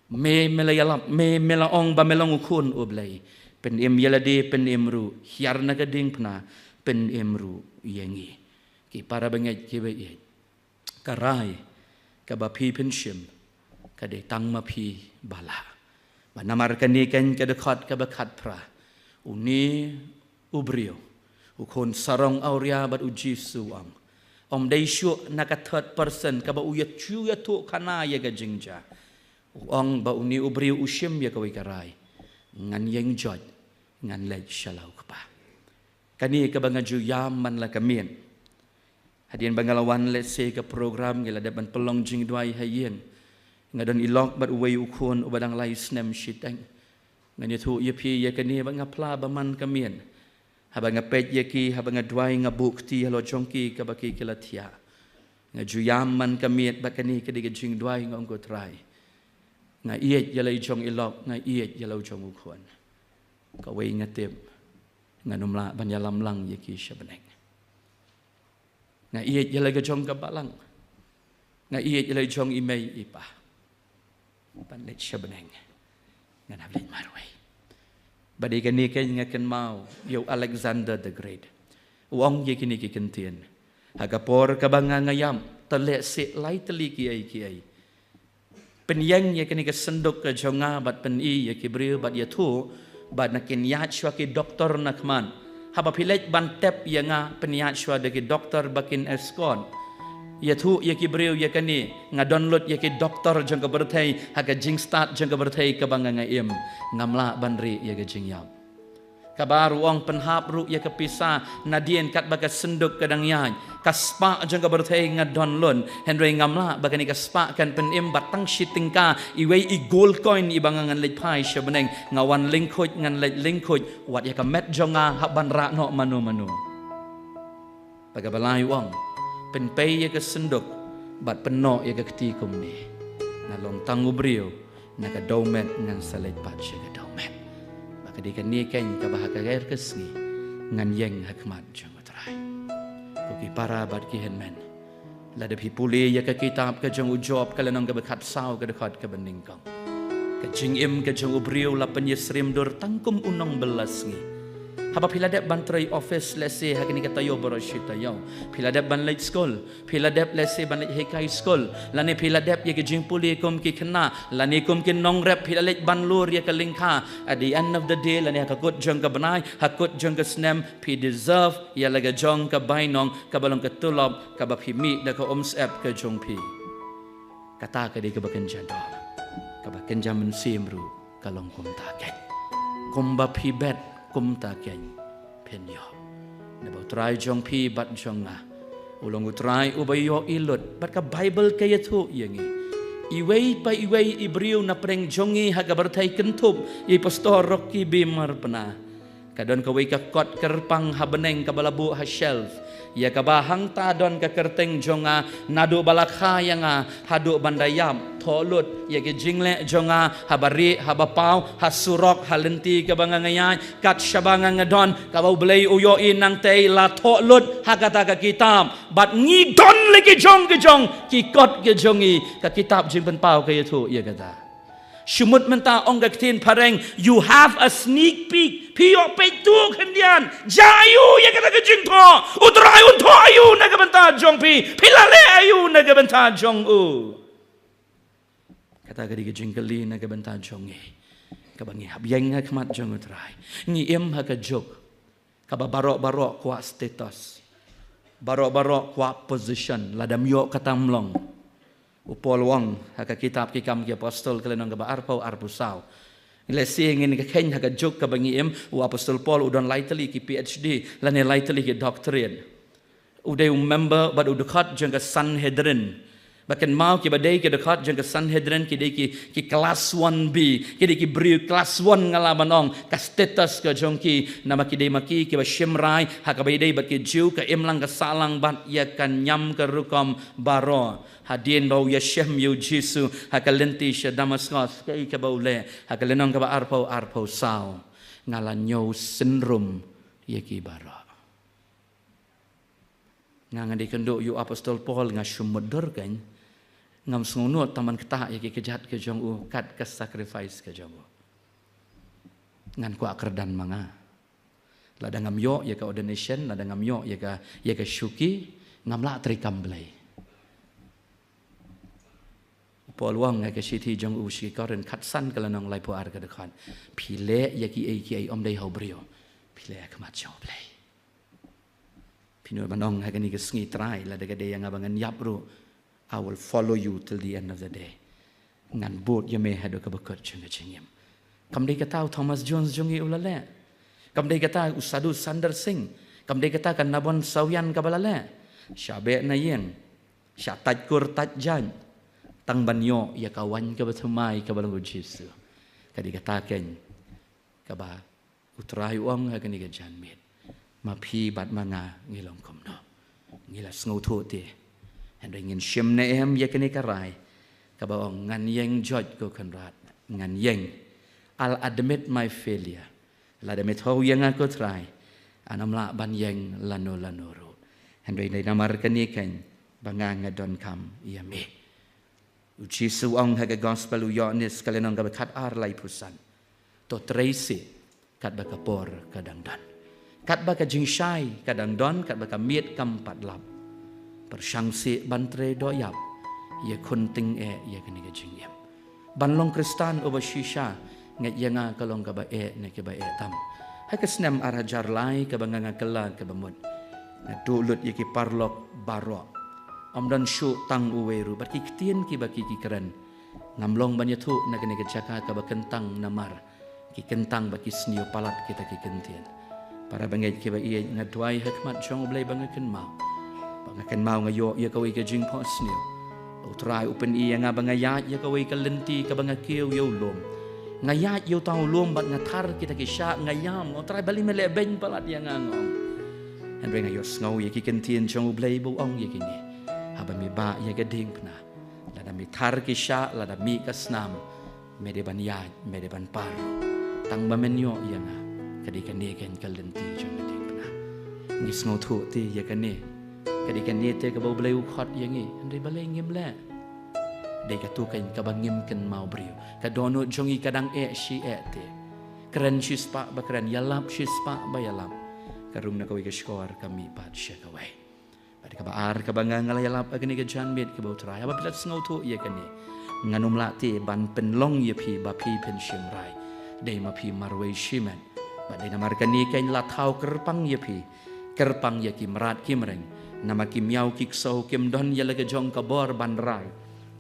Me, me la ïalap, me, me la ong ba me long u Khun U Blei. Pynim ïa lade, pynim ruh, hiar na ka diengphna, pynim ruh ïa ngi. Ki para bangeit kiba ïeit, ka rai kaba phi pynshim ka dei tang ma phi ba lah. Bad namar kane keiñ ka dkhot kaba khatphra, une u briew, u khun sarong awria bad U Jisu u ong, ym dei shuh na ka third person kaba u ïa, shu ïathuhkhana ïa ka jingjia. U ong ba une u briew u shim ïa kawei ka rai: Ngan ïeng joit, ngan leit sha la U Kpa. Kane kaba nga ju ïam man la ka miet. Hadien ba nga la wan lehse ka program, ngi la dep ban pynlong jingduwai ha ïing. Nga don i lok bad uwei u khun uba dang lai snem shiteng. Ngan ïathuh ïa phi ïa kane ba nga phla ba man ka miet. Haba nga peit ïa ki, haba nga duwai, nga buh kti halor jong ki kaba ki, ki la thiah. Nga ju ïam man ka miet ba kane ka dei ka jingduwai, nga ong ko Trai, nga ïeit ïa la i jong i lok, nga ïeit ïa la u jong u khun. Kawei nga tip, ngan ym lah ban ïalam lang ïa ki sha bneng. Nga ïeit ïa la ka jong ka balang. Nga ïeit ïa la jong i mei i pa. Ban leit sha bneng, ngan hap leit marwei. Bad ïa kane keiñ nga kynmaw ïa u Alexander the Great. U ong ïa kine ki kyntien: Ha ka por kaba nga, nga ïap, te lehse lai tylli kiei kiei. Pynïeng ïa kane ka synduk ka jong nga bad pyni ïa ki briew bad ïathuh ba na kin ïaid shuwa ki doktor na khmat. Haba phi leit ban tep ïa nga, pynïaid shuwa da ki doktor ba kin escort. Ïathuh ïa ki briew ïa kane, nga don lut ïa ki doktor jong ka pyrthei ha ka jingstad jong ka pyrthei kaba nga, nga im. Ngam lah ban rieh ïa ka jingïap. Kaba ruh ong pynhap ruh ïa ka pisa, nadien katba ka synduk ka dang ïaid. Ka spah jong ka pyrthei nga don lut, hynrei ngam lah ba kane ka spah kan pynim bad tang shi tyngka, iwei i gold coin iba nga ngan leit phai sha bneng, nga wan lyngkhuid ngan leit lyngkhuid, wat ïa ka met jong nga hap ban rah noh mano mano. Bad kaba lai u ong, pynpei ïa ka synduk bad pynnoh ïa ka kti kumne: Nga long tang u briew, na ka dewmet ngan sa leit pat sha ka dewmet. Bad ka dei kane keiñ kaba ha ka ker ka sngi ngan ïeng ha khmat jong u Trai. Ko ki para bad ki hynmen, lada phi pule ïa ka kitab ka jong u Job, ka lynnong kaba khatsaw, ka dkhot kaba nyngkong, ka jingim ka jong u briew la pynïasyriem dur tang kum u nongbylla sngi. Haba phi la dep ban trei office lehse ha kane ka taïew baroh shi taïew, phi la dep ban leit skul, phi la dep lehse ban leit hikai skul, lane phi la dep ïa ka jingpule kum ki khynnah, lane kum ki nongrep phi la leit ban lur ïa ka lyngkha. At the end of the day, lane ha ka kut jong ka bnai, ha kut jong ka snem, phi deserve ïa la ka jong ka bainong kaba long ka tulop kaba phi mih da ka umsyep ka jong phi. Kata ka dei kaba kynja doh. Kaba kynja mynsiem ruh ka long kumta keiñ. Kumba phi bet kumta keiñ phin ïoh. Naba u Trai jong phi bad jong nga u long u Trai uba ïohi lut, bad ka Baibl ka ïathuh ïa ngi. Iwei pa iwei i briew na pdeng jong ngi ha ka pyrthei, kynthup ïa i Pastor Rocky B Marpna, ka don kawei ka kot kyrpang ha bneng kaba la buh ha shelf, ïa kaba hangta don ka kyrteng jong nga, naduh ba la kha ïa nga haduh ban da ïap. Thoh lut ïa ki jingleh jong nga, haba rieh, haba paw, ha surok, ha lynti kaba nga, nga ïaid, kat shaba nga, nga don, kaba U Blei u ïohi. Nangtei la thoh lut ha kata ka kitab. Bad ngi don la ki jong ki jong ki kot ki jong ngi, ka kitab Jingpynpaw ka ïathuh ïa kata. Shu mut mynta, ong ka ktien phareng, you have a sneak peek. Phi ïoh peit tu khyndiat. Jia aïu ïa kata ka jingthoh? U Trai un thoh aïu na ka bynta jong phi? Phi la leh aïu na ka bynta jong u? Kata ka dei ka jingkylli na ka bynta jong ngi, kaba ngi hap ïeng ha khmat jong u Trai. Ngi im ha ka juk kaba baroh baroh kwah status, baroh baroh kwah position, lada ym ïoh kata ym long. U Paul u ong ha ka kitab Ki Kam ki Apostol, ka lynnong kaba arphew, arphew saw. Lehse ngin ka kheiñ ha ka juk kaba ngi im, u Apostol Paul u don lai tylli ki P H D lane lai tylli ki doctorate. u dei u member bad u dkhot jong ka Sanhedrin. Ba kynmaw, kiba dei ki dkhot jong ka Sanhedrin ki dei ki, ki klas one B, ki dei ki briew klas one, nga lah ban ong. Ka status ka jong ki, namar ki dei ma ki kiba shim rai ha kaba ïadei bad ki Jiw, ka imlang ka sahlang bad ïa ka niam ka rukom baroh. Hadien ba u ïashem ïa u Jisu ha ka lynti sha Damaskos, kaei kaba u leh? Ha ka lynnong kaba arphew, arphew saw: Nga la ñiew synrum ïa ki baroh. Nga, nga dei kynduh ïa u apostol Paul, nga shu mutdur kein. Ngam sngewnud tang ban ktah ïa ki kjat ka jong u kat ka sacrifice ka jong u. Ngan kwah kyrdan ma nga. Lada ngam ïoh ïa ka ordination, lada ngam ïoh ïa ka, ïa ka shuki, ngam lah treikam Blei. Paul u ong ha ka shithi jong u sha ki Korinth khatsan, ka lynnong laiphew ar, ka dkhot: Phi leh ïa kiei kiei ym dei ha u briew, phi leh ha khmat jong u Blei. Phi nud ban ong ha kane ka sngi, Trai, lada ka dei ïa nga ba ngan ïap ruh, I will follow you till the end of the day. Ngan bud ïa me haduh kaba kut jong ka jingim. Kam dei kata u Thomas Jones jong ngi u la leh. Kam dei kata u Sadhu Sundar Singh. Kam dei kata ka Nabon Sawian kaba la leh. Shah beh na ïing, shah tait kur tait jait, tang ban ïoh ïa ka waiñ kaba thymmai kaba long u Jisu. Ka dei kata kein kaba U Trai u ong ha kane ka janmiet, ma phi bad ma nga ngi long kumno? Ngi la sngewthuh te? Hynrei ngin shim ne em ïa kane ka rai kaba ong, ngan ïeng, George, ko Kynrad, ngan ïeng. I'll admit my failure. Lada me thaw ïa nga, ko Trai, ngan ym lah ban ïeng lano lano ruh. Hynrei dei namar kane kein ba nga nga donkam ïa me. U Jisu u ong ha ka Gospel u Ïoannis, ka lynnong kaba khatar, laiphew san: To trei seh katba ka por ka dang don. Katba ka jingshai ka dang don, katba ka miet kam pat lap, pyrshang seh ban trei doh ïap, ïakhun tyngeh ïa kane ka jingim. Ban long Khristan uba shisha, ngeit ïa nga, ka long kaba eh na kiba eh tam. Ha ka snem ar hajar lai kaba nga nga kylla kaba mut, nga duh lut ïa ki paralok baroh. Ym don shuh tang uwei ruh bad ki ktien kiba ki ki kren. Ngam long ban ïathuh na kane ka jaka kaba kyntang namar ki kyntang bad ki sniew palat kita ki kyntien. Para bangeit kiba ïeit, nga duwai ha khmat jong U Blei ba nga kynmaw, ba nga kynmaw nga ïoh ïa kawei ka jingphohsniew. U Trai u pyni ïa nga ba nga ïaid ïa kawei ka lynti kaba nga kiew ïa u lum. Nga ïaid ïa uta u lum bad nga thar kita ki shah, nga ïam. O Trai, balei me leh beiñ palat ïa nga, nga ong. Hynrei nga ïohsngew ïa ki kyntien jong U Blei ba u ong ïa kine: Haba me bah ïa ka diengphna, lada me thar ki shah, lada mih ka snam, me dei ban ïaid, me dei ban par. Tang ba men ïoh ïa nga, ka dei kane kein ka lynti jong ka diengphna. Ngi sngewthuh te ïa kane. Ka dei kane te kaba U Blei u khot ïa ngi. Hynrei balei ngim leh? Dei katu kein kaba ngim kynmaw briew. Ka dohnud jong ngi ka dang eh shi eh te. Kren shispah ba kren, ïalap shispah ba ïalap. Ka rung na kawei ka shkor, ka mih pat sha kawei. Bad kaba ar kaba nga nga la ïalap ha kane ka janmiet, kaba, U Trai, haba phi la sngewthuh ïa kane, ngan ym lah te ban pynlong ïa phi ba phi phin shim rai. Dei ma phi marwei shimet. Bad dei namar kane kein la thaw kyrpang ïa phi, kyrpang ïa ki mrad ki mreng. Namar ki miaw ki ksew kim don ïa la ka jong ka bor ban rai.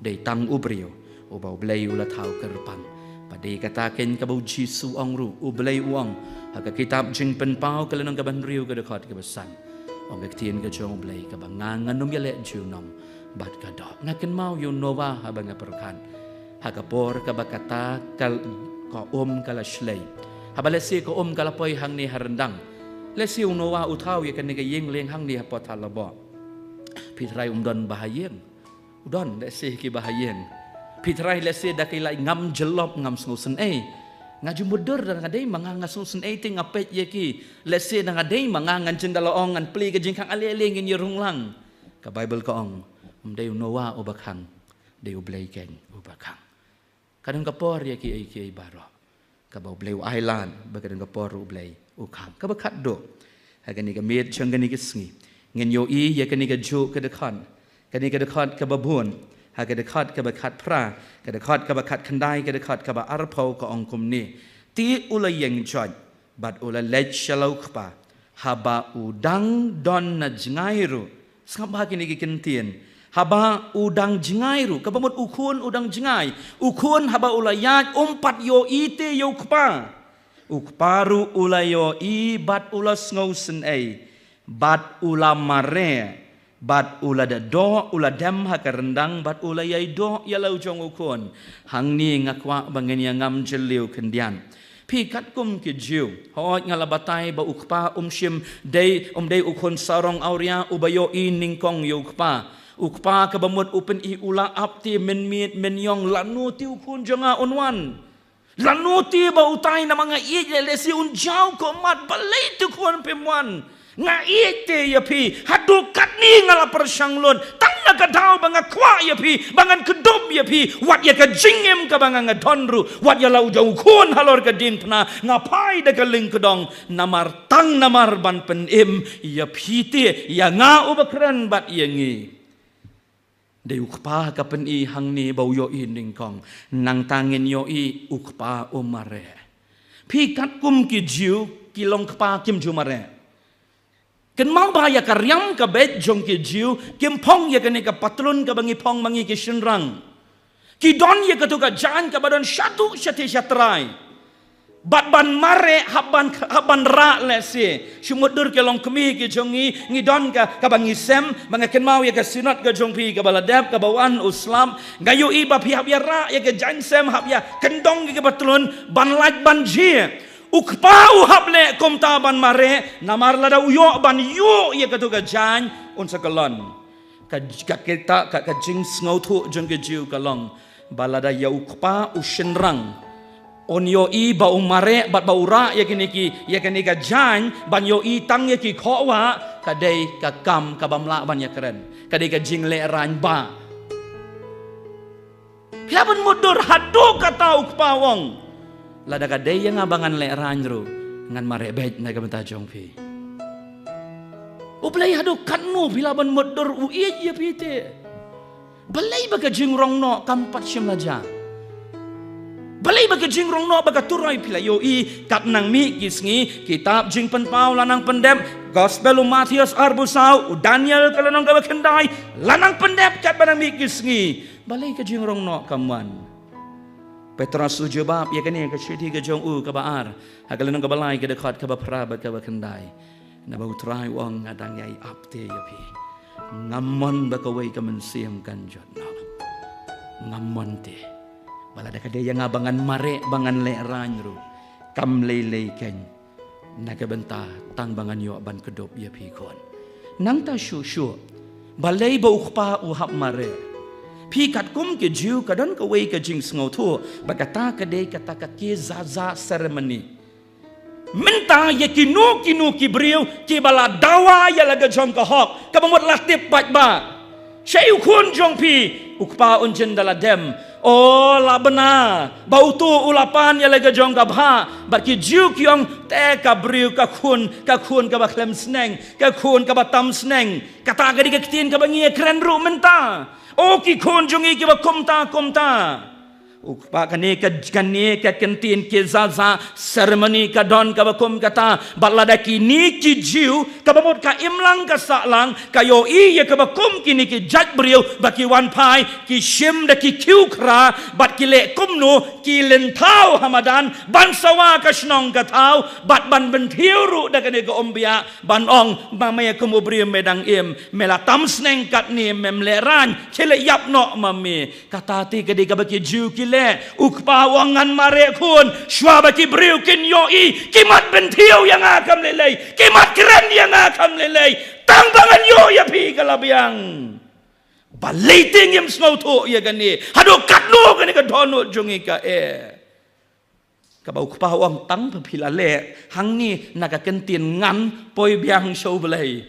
Dei tang u briew uba U Blei u la thaw kyrpang. Bad dei kata kein kaba U Jisu u ong ruh, U Blei u ong ha ka kitab Jingpynpaw, ka lynnong kaba hynriew, ka dkhot kaba san. Ong ka ktien ka jong U Blei kaba, nga ngan ym ïaleh junom bad ka doh. Nga kynmaw ïa u Noah haba nga pyrkhat. Ha ka por kaba kata ka, ka um ka la shlei, haba lehse ka um ka la poi hangne ha ryndang, lehse u Noah u thaw ïa kane ka ïing lieng hangne hapoh thar laboh. Phi trai um don ba ha ïing. U don lehse kiba ha ïing. Phi trai lehse da ki la ong, ngam jyllop, ngam sngewsynei. Nga ju mutdur, da nga dei ma nga nga sngewsynei te nga peit ïa ki. Lehse da nga dei ma nga ngan jin da la ong ngan plie ka jingkhang, ale ale ngin ïa rung lang. Ka Baibl ka ong, ym dei u Noah uba khang, dei U Blei kein uba khang. Ka don ka por ïa kiei kiei baroh. Kaba U Blei u ailad, bad ka don ka por U Blei u khang. Kaba khatduh, ha kane ka miet jong kane ka sngi, ngin ïohi ïa kane kajuh ka dkhot. Kane ka dkhot kaba bun, ha ka dkhot kaba khatphra, ka dkhot kaba khatkhyndai, ka dkhot kaba arphew, ka ong kumne: Te u la ïeng joit bad u la leit sha la u kpa, haba u dang don na jngai ruh. Sngap bha kine ki kyntien. Haba u dang jngai ruh. Kaba mut u khun u dang jngai. U khun haba u la ïaid um pat ïohi te ïa u kpa. U kpa ruh u la ïohi bad u la sngewsynei. Bad u la mareh, bad u la da doh, u la dem ha ka ryndang, bad u la ïai doh ïa la u jong u khun. Hangne nga kwah ba ngin ïa ngam jylliew khyndiat. Phi katkum ki Jiw, hooid nga la batai ba u kpa um shym dei, um dei u khun sarong awria uba ïohi nyngkong ïa u kpa. U kpa kaba mut u pyni u la ap te mynmiet mynïong, lano te u khun jong nga un wan. Lano te ba utai namar nga ïeit leh lehse un jaw khmat, balei te khun phim wan. Nga ïeit te ïa phi, haduh katne nga la pyrshang lut, tang na ka daw ba nga kwah ïa phi, ba ngan kdup ïa phi, wat ïa ka jingim kaba nga nga don ruh, wat ïa la u jong u khun halor ka diengphna, nga phai da ka lyngkdong, namar tang namar ban pynim ïa phi te, ïa nga uba kren bad ïa ngi. Dei u kpa ka pyni hangne ba u ïohi nyngkong. Nangta ngin ïohi u kpa u mareh. Phi katkum ki Jiw ki long kpa kim ju mareh. Kynmaw ba ïa ka riam ka beit jong ki Jiw kim phong ïa kane ka patlun kaba ngi phong ma ngi ki shynrang. Ki don ïa katu ka jaiñ kaba don shaduh shatei shatrai. Bad ban mareh hap ban, hap ban rah lehse. Shu mutdur ki longkmie ki jong ngi, ngi don ka, kaba ngi sem, ba nga kynmaw ïa ka synod ka jong phi kaba la dep, kaba wan u slap. Nga ïohi ba phi hap ïa rah ïa ka jaiñ sem, hap ïa kyndong ïa ka patlun, ban lait ban jhieh. U kpa u hap leh kumta ban mareh, namar lada u ïoh ban ïuh ïa katu ka jaiñ, un sa kyllon. Ka, ka kita, ka, ka jingsngewthuh jong ki Jiw ka long ba lada ïa u kpa u shynrang un ïohi ba u mareh bad ba u rah ïa kine ki, ïa kane ka jaiñ ban ïohi tang ïa ki khohwah, ka dei ka kam kabym lah ban ïakren, ka dei ka jinglehrain ba. Phi lah ban mutdur haduh kata u kpa u ong, lada ka dei ïa nga ba ngan lehrain ruh, ngan mareh beit na ka bynta jong phi. U Blei haduh katno phi lah ban mutdur u ïeit ïa phi te. Balei ba ka jingrong noh kam pat shym la jia. Balei ba ka jingrong noh ba ka turoi phi la ïohi, kat nang mih ki sngi, kitab Jingpynpaw la nang pyndep, Gospel u Mathaios arphew saw, u Daniel ka lynnong kaba khyndai, la nang pyndep katba nang mih ki sngi. Balei ka jingrong noh kam wan. Petros u jubab ïa kane ka shithi ka jong u kaba ar, ha ka lynnong kaba lai ka dkhot kaba phra bad kaba khyndai. Naba u Trai u ong nga dang ïai ap te ïa phi. Ngam mon ba kawei ka mynsiem kan jot noh. Ngam mon te. Ba lada ka dei ïa nga ba ngan mareh ba ngan lehrain ruh, kam lei lei keiñ. Na ka bynta tang ba ngan ïoh ban kdup ïa phi khun. Nangta shuh shuh. Balei ba u kpa u hap mareh. Phi katkum ki Jiw ka don kawei ka jingsngewthuh ba kata ka dei kata ka kezazah seremoni. Mynta ïa kino kino ki briew kiba la dawa ïa la ka jong ka hok, kaba mut la tip paidbah. Shaei u khun jong phi? U kpa un jin da la dem. O la bna ba uto u la pan ïa la ka jong ka bha. Bad ki Jiw ki ong te ka briew ka khun, ka khun kaba khlem sneng, ka khun kaba tam sneng. Kata ka dei ka ktien kaba ngi ïakren ruh mynta. O ki khun jong ngi kiba kumta kumta. U kpa kane ka, kane ka kyntien kezazah seremoni ka don kaba kum kata. Bad lada kine ki Jiw kaba mut ka imlang ka sahlang ka ïohi ïa kaba kum kine ki jait briew ba ki wan phai, ki shim da ki khiew khra bad ki leh kumno, ki lynthaw ha madan ban sawa ka shnong ka thaw bad ban bynthiew ruh da kane ka umbiah ban ong ba me kum u briew me dang im, me la tam sneng katne mem lehrain, khie leit ïap noh ma me. Kata te ka dei kaba ki Jiw ki leh. U kpa u ong ngan mareh khun shuwa ba ki briew kin ïohi, ki mat bynthiew ïa nga kam lei lei, ki mat kren ïa nga kam lei lei. Tang ba ngan ïoh ïa phi ka la biang. Balei te ngim sngewthuh ïa kane? Haduh katno kane ka dohnud jong ngi ka eh. Kaba u kpa u ong tang ba phi la leh hangne na ka kyntien ngan, poi biang sha u Blei.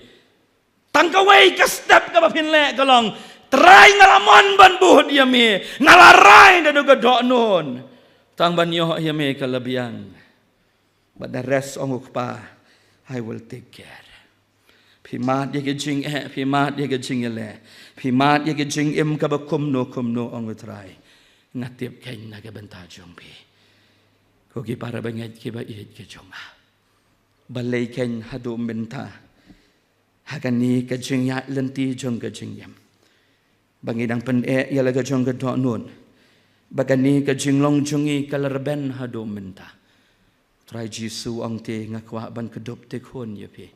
Tang kawei ka step kaba phin leh ka long, Trai nga la mon ban bud ïa me, nga la rai naduh ka dohnud. Tang ban ïoh ïa me ka la biang. But the rest, ong u kpa, I will take care. Phi mad ïa ka jingeh, phi mad ïa ka jingïaleh, phi mad ïa ka jingim kaba kumno kumno, ong u Trai. Nga tip keiñ na ka bynta jong phi. Ko ki para bangeit kiba ïeit ki jong nga. Balei keiñ haduh mynta. Ha kane ka jingïaid lynti jong ka jingim. Ba ngi dang pyneh ïa la ka jong ka dohnud. Ba kane ka jinglong jong ngi ka la rben haduh mynta. Trai Jisu ong te nga kwah ban kdup te khun ïa phi.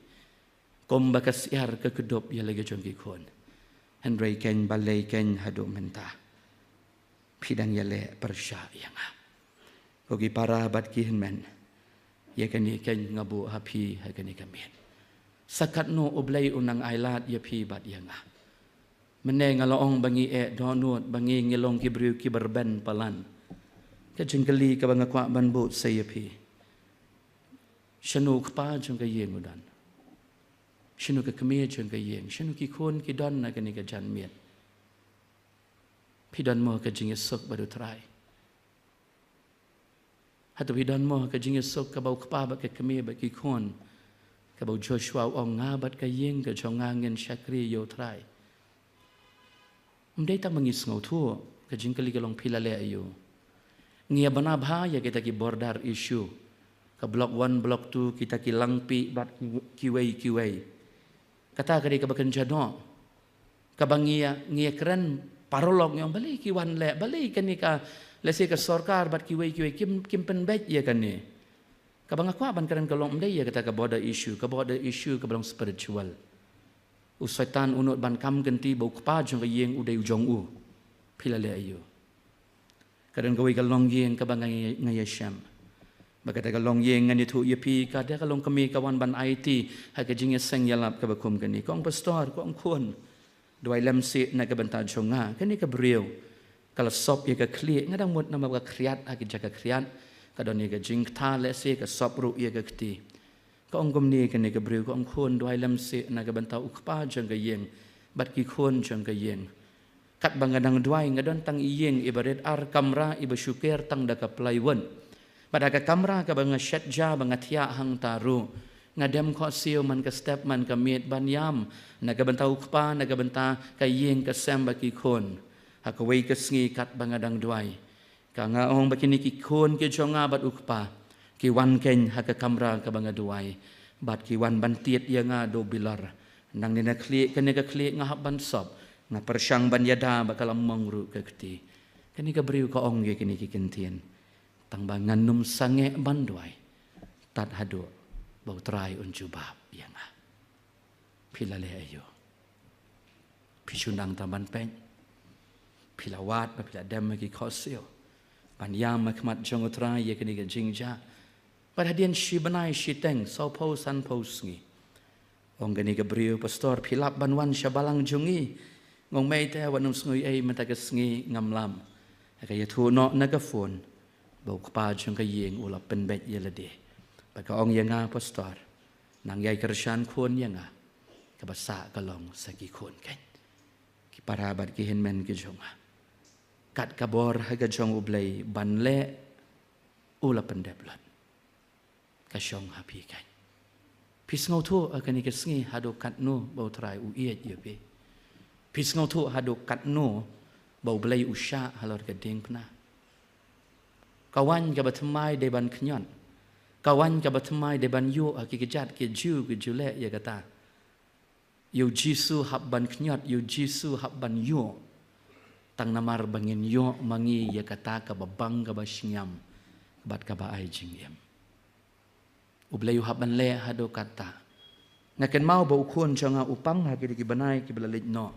Kumba ka syiar ka kdup ïa la ki jong ki khun, hynrei keiñ balei keiñ haduh mynta phi dang ïaleh pyrshah ïa nga? Ko ki para bad ki hynmen, ïa kane keiñ nga buh ha phi ha kane ka miet. Sa katno U Blei u nang ailad ïa phi bad ïa nga? Mynne nga la ong ba ngi eh dohnud, ba ngi ngi long ki briew kiba rben palat. Ka jingkylli kaba nga kwah ban buh sa ïa phi, shano u kpa jong ka ïing u don? Shano ka kmie jong ka ïing? Shano ki khun ki don na kane ka janmiet? Phi don mo ka jingïasuk bad U Trai? Hato phi don mo ka jingïasuk kaba u kpa bad ka kmie bad ki khun, kaba u Joshua u ong, nga bad ka ïing ka jong nga ngin shakri ïa U Trai? Ym dei tang ba ngi sngewthuh, ka jingkylli ka long phi la leh aïu. Ngi ïa bna bha ïa kita ki border issue, ka block one, block two, kita ki Langpih bad ki, kiwei kiwei. Kata ka dei kaba kynja doh. Kaba ngi ïa, ngi ïa kren paralok, ngi ong balei ki wan leh, balei kane ka, lehse ka sorkar bad kiwei kiwei kim, kim pynbeit ïa kane. Kaba nga kwah ban kren ka long ym dei ïa kata ka border issue, ka border issue kaba long spiritual. U Soitan u nud ban kam kynti ba u kpa jong ka ïing u dei u jong u. Phi la leh aïu. Ka don kawei ka longïing kaba nga, nga ïashem. Ba kata ka longïing ngan ïathuh ïa phi, ka dei ka longkmie ka wan ban aiti ha ka jingïaseng ïalap kaba kum kane. Ka ong, pastor, ka ong khun, duwai lem seh na ka bynta jong nga. Kane ka briew ka la sop ïa ka khlieh, nga dang mut namar ka khriat ha ka jaka khriat. Ka don ïa ka jingkta lehse, ka sop ruh ïa ka kti. Ka ong kumne kane ka briew, ka ong khun, duwai lem seh na ka bynta u kpa jong ka ïing bad ki khun jong ka ïing. Katba nga dang duwai, nga don tang i ïing iba rit, ar kamra iba shu ker tang da ka plywood. Bad ha ka kamra kaba nga shet ja ba nga thiah hangta ruh, nga dem khohsiew man ka step man ka miet ban ïam na ka bynta u kpa, na ka bynta ka ïing ka sem bad ki khun. Ha kawei ka sngi katba nga dang duwai, ka nga ong ba kine ki khun ki jong nga bad u kpa ki wan keiñ ha ka kamra kaba nga duwai, bad ki wan ban tied ïa nga da u bilor. Nangne na khlieh, kane ka khlieh nga hap ban sop, nga pyrshang ban ïada ba ka la mong ruh ka kti. Kane ka briew ka ong ïa kine ki kyntien, tang ba ngan ym sangeh ban duwai tad haduh ba U Trai un jubab ïa nga. Phi la leh aïu. Phi shu nang tang ban peit. Phi la wad ba phi la dem ha ki khohsiew ban ïam ha khmat jong U Trai ïa kane ka jingjia. Bad hadien shi bnai shiteng, sawphew sanphew sngi, ong kane ka briew, pastor, phi lap ban wan sha balang jong ngi? Nga ong mei te, wat nym sngew ei, mynta ka sngi ngam lap. Ha ka ïathuh noh na ka phone ba u kpa jong ka ïing u la pynbeit ïa lade. Bad ka ong ïa nga, pastor, nang ïai kyrshan khun ïa nga, kaba sah ka long sa ki khun keiñ. Ki para bad ki hynmen ki jong nga, kat ka bor ha ka jong U Blei ban leh, u la pyndep lut. Ka shong ha phi keiñ. Phi sngewthuh ha kane ka sngi haduh katno ba U Trai u ïeit ïa phi? Phi sngewthuh haduh katno ba U Blei u shah halor ka diengphna? Ka waiñ kaba thymmai dei ban khñiot. Ka waiñ kaba thymmai dei ban ïuh ha ki kjat, ki ju, ki ju leh ïa kata. Ïa U Jisu hap ban khñiot, ïa U Jisu hap ban ïuh. Tang namar ba ngin ïoh ma ngi ïa kata kaba bang, kaba shngiam bad kaba ai jingim. U Blei u hap ban leh haduh katta. Nga kynmaw ba u khun jong nga u pang ha kine ki bnai kiba la leit noh.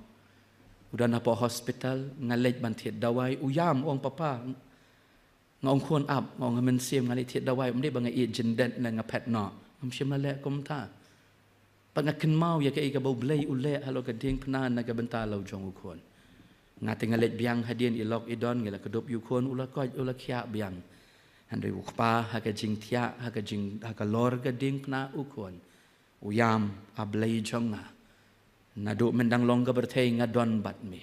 U don hapoh hospital, nga leit ban thied dawai, u ïam, u ong, papa, nga ong khun ap, nga ong ha mynsiem nga leit thied dawai, ym dei ba nga ïeit jyndet ne nga phet noh. Ngam shym la leh kumta. Bad nga kynmaw ïa kaei kaba U Blei u leh halor ka diengphna na ka bynta la u jong u khun. Nga te nga leit biang hadien, i lok i don, ngi la kdup ïa u khun, u la koit, u la khiah biang. Hynrei u kpa ha ka jingthiah, ha ka jing, ha ka lor ka diengphna u khun u ïam, A Blei jong nga, naduh myndang long ka pyrthei nga don bad me.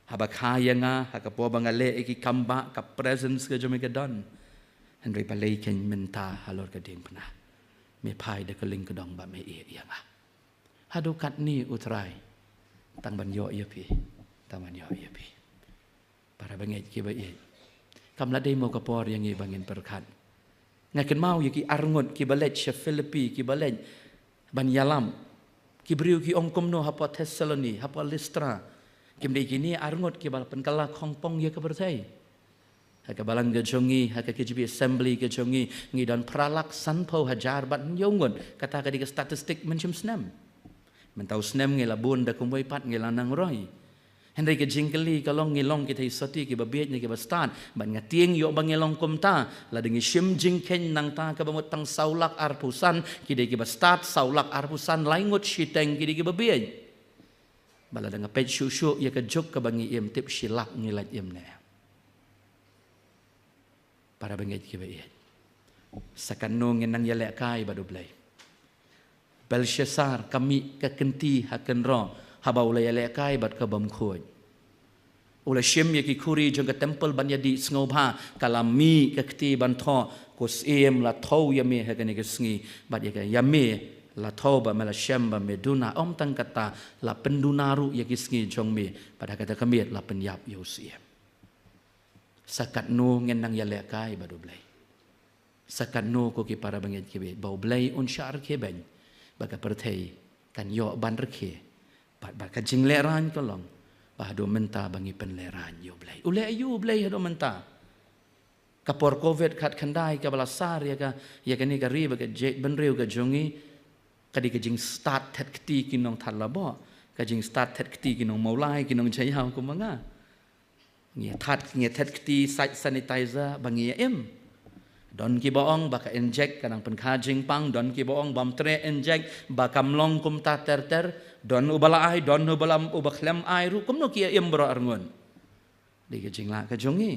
Haba kha ïa nga ha ka por ba nga leh ïa ki kam bah, ka presence ka jong me ka don. Hynrei balei keiñ mynta halor ka diengphna me phai da ka lyngkdong ba me ïeh ïa nga? Haduh katne U Trai tang ban ïoh ïa phi, tang ban ïoh ïa phi. Para bangeit kiba ïeit, kam la dei mo ka por ïa ngi ba ngin pyrkhat? Nga kynmaw ïa ki arngut kiba leit sha Philippi, kiba leit ban ïalam. Ki briew ki ong kumno hapoh Thessaloni, hapoh Listra? Kim dei kine arngut kiba la pynkylla khongpong ïa ka pyrthei? Ha ka balang ka jong ngi, ha ka K J B assembly ka jong ngi, ngi don phra lak sanphew hajar bad hynñiew ngut. Kata ka dei ka statistic mynshem snem. Mynta u snem ngi la bun da kumwei pat ngi la nang roi. Hynrei ka jingkylli ka long, ngi long kita ki sotti kiba bieit ne kiba stad? Bad nga tieng ïoh ba ngi long kumta, lada ngi shim jingkheiñ nangta kaba mut tang saw lak arphew san ki dei kiba stad, saw lak arphew san lai ngut shiteng ki dei kiba bieit. Bad lada nga peit shuh shuh ïa ka juk kaba ngi im, tip shi lak ngi lah im ne. Para bangeit kiba ïeit, sa katno ngin nang ïalehkai bad U Blei? Belshassar ka mih ka kynti ha kynroh haba u la ïalehkai bad ka bym khuid. U la shim ïa ki khuri jong ka temple ban ïadih sngewbha, ka la mih ka kti ban thoh, ko Syiem, la thew ïa me ha kane ka sngi, bad ïa ka, ïa me la thew ba me la shem ba me duna. Ym tang kata, la pynduna ruh ïa ki sngi jong me, bad ha kata ka miet la pynïap ïa u Syiem. Sa katno ngin nang ïalehkai bad U Blei? Sa katno, ko ki para bangeit kiba ïeit, ba U Blei un shah rkhie beiñ ba ka pyrthei kan ïoh ban rkhie? Bad ba ka jinglehrain ka long ba haduh mynta ba ngi pynlehrain ïa U Blei. U leh aïu U Blei haduh mynta? Ka por covid khatkhyndai kaba la sar ïa ka, ïa kane ka ri bad ka jaitbynriew ka jong ngi, ka dei ka jingstad thet kti ki nongthaw laboh, ka jingstad thet kti ki nongmawlai, ki nongjaïaw kum ma nga. Ngi ïa that, ngi ïa thet kti sait sanitizer ba ngi ïa im. Don kiba ong ba ka injek ka nang pynkha jingpang, don kiba ong bym treh injek ba kam long kumta ter ter, don uba la ai, don uba la, uba khlem ai ruh, kumno ki ïa im baroh arngut? Dei ka jinglah ka jong ngi.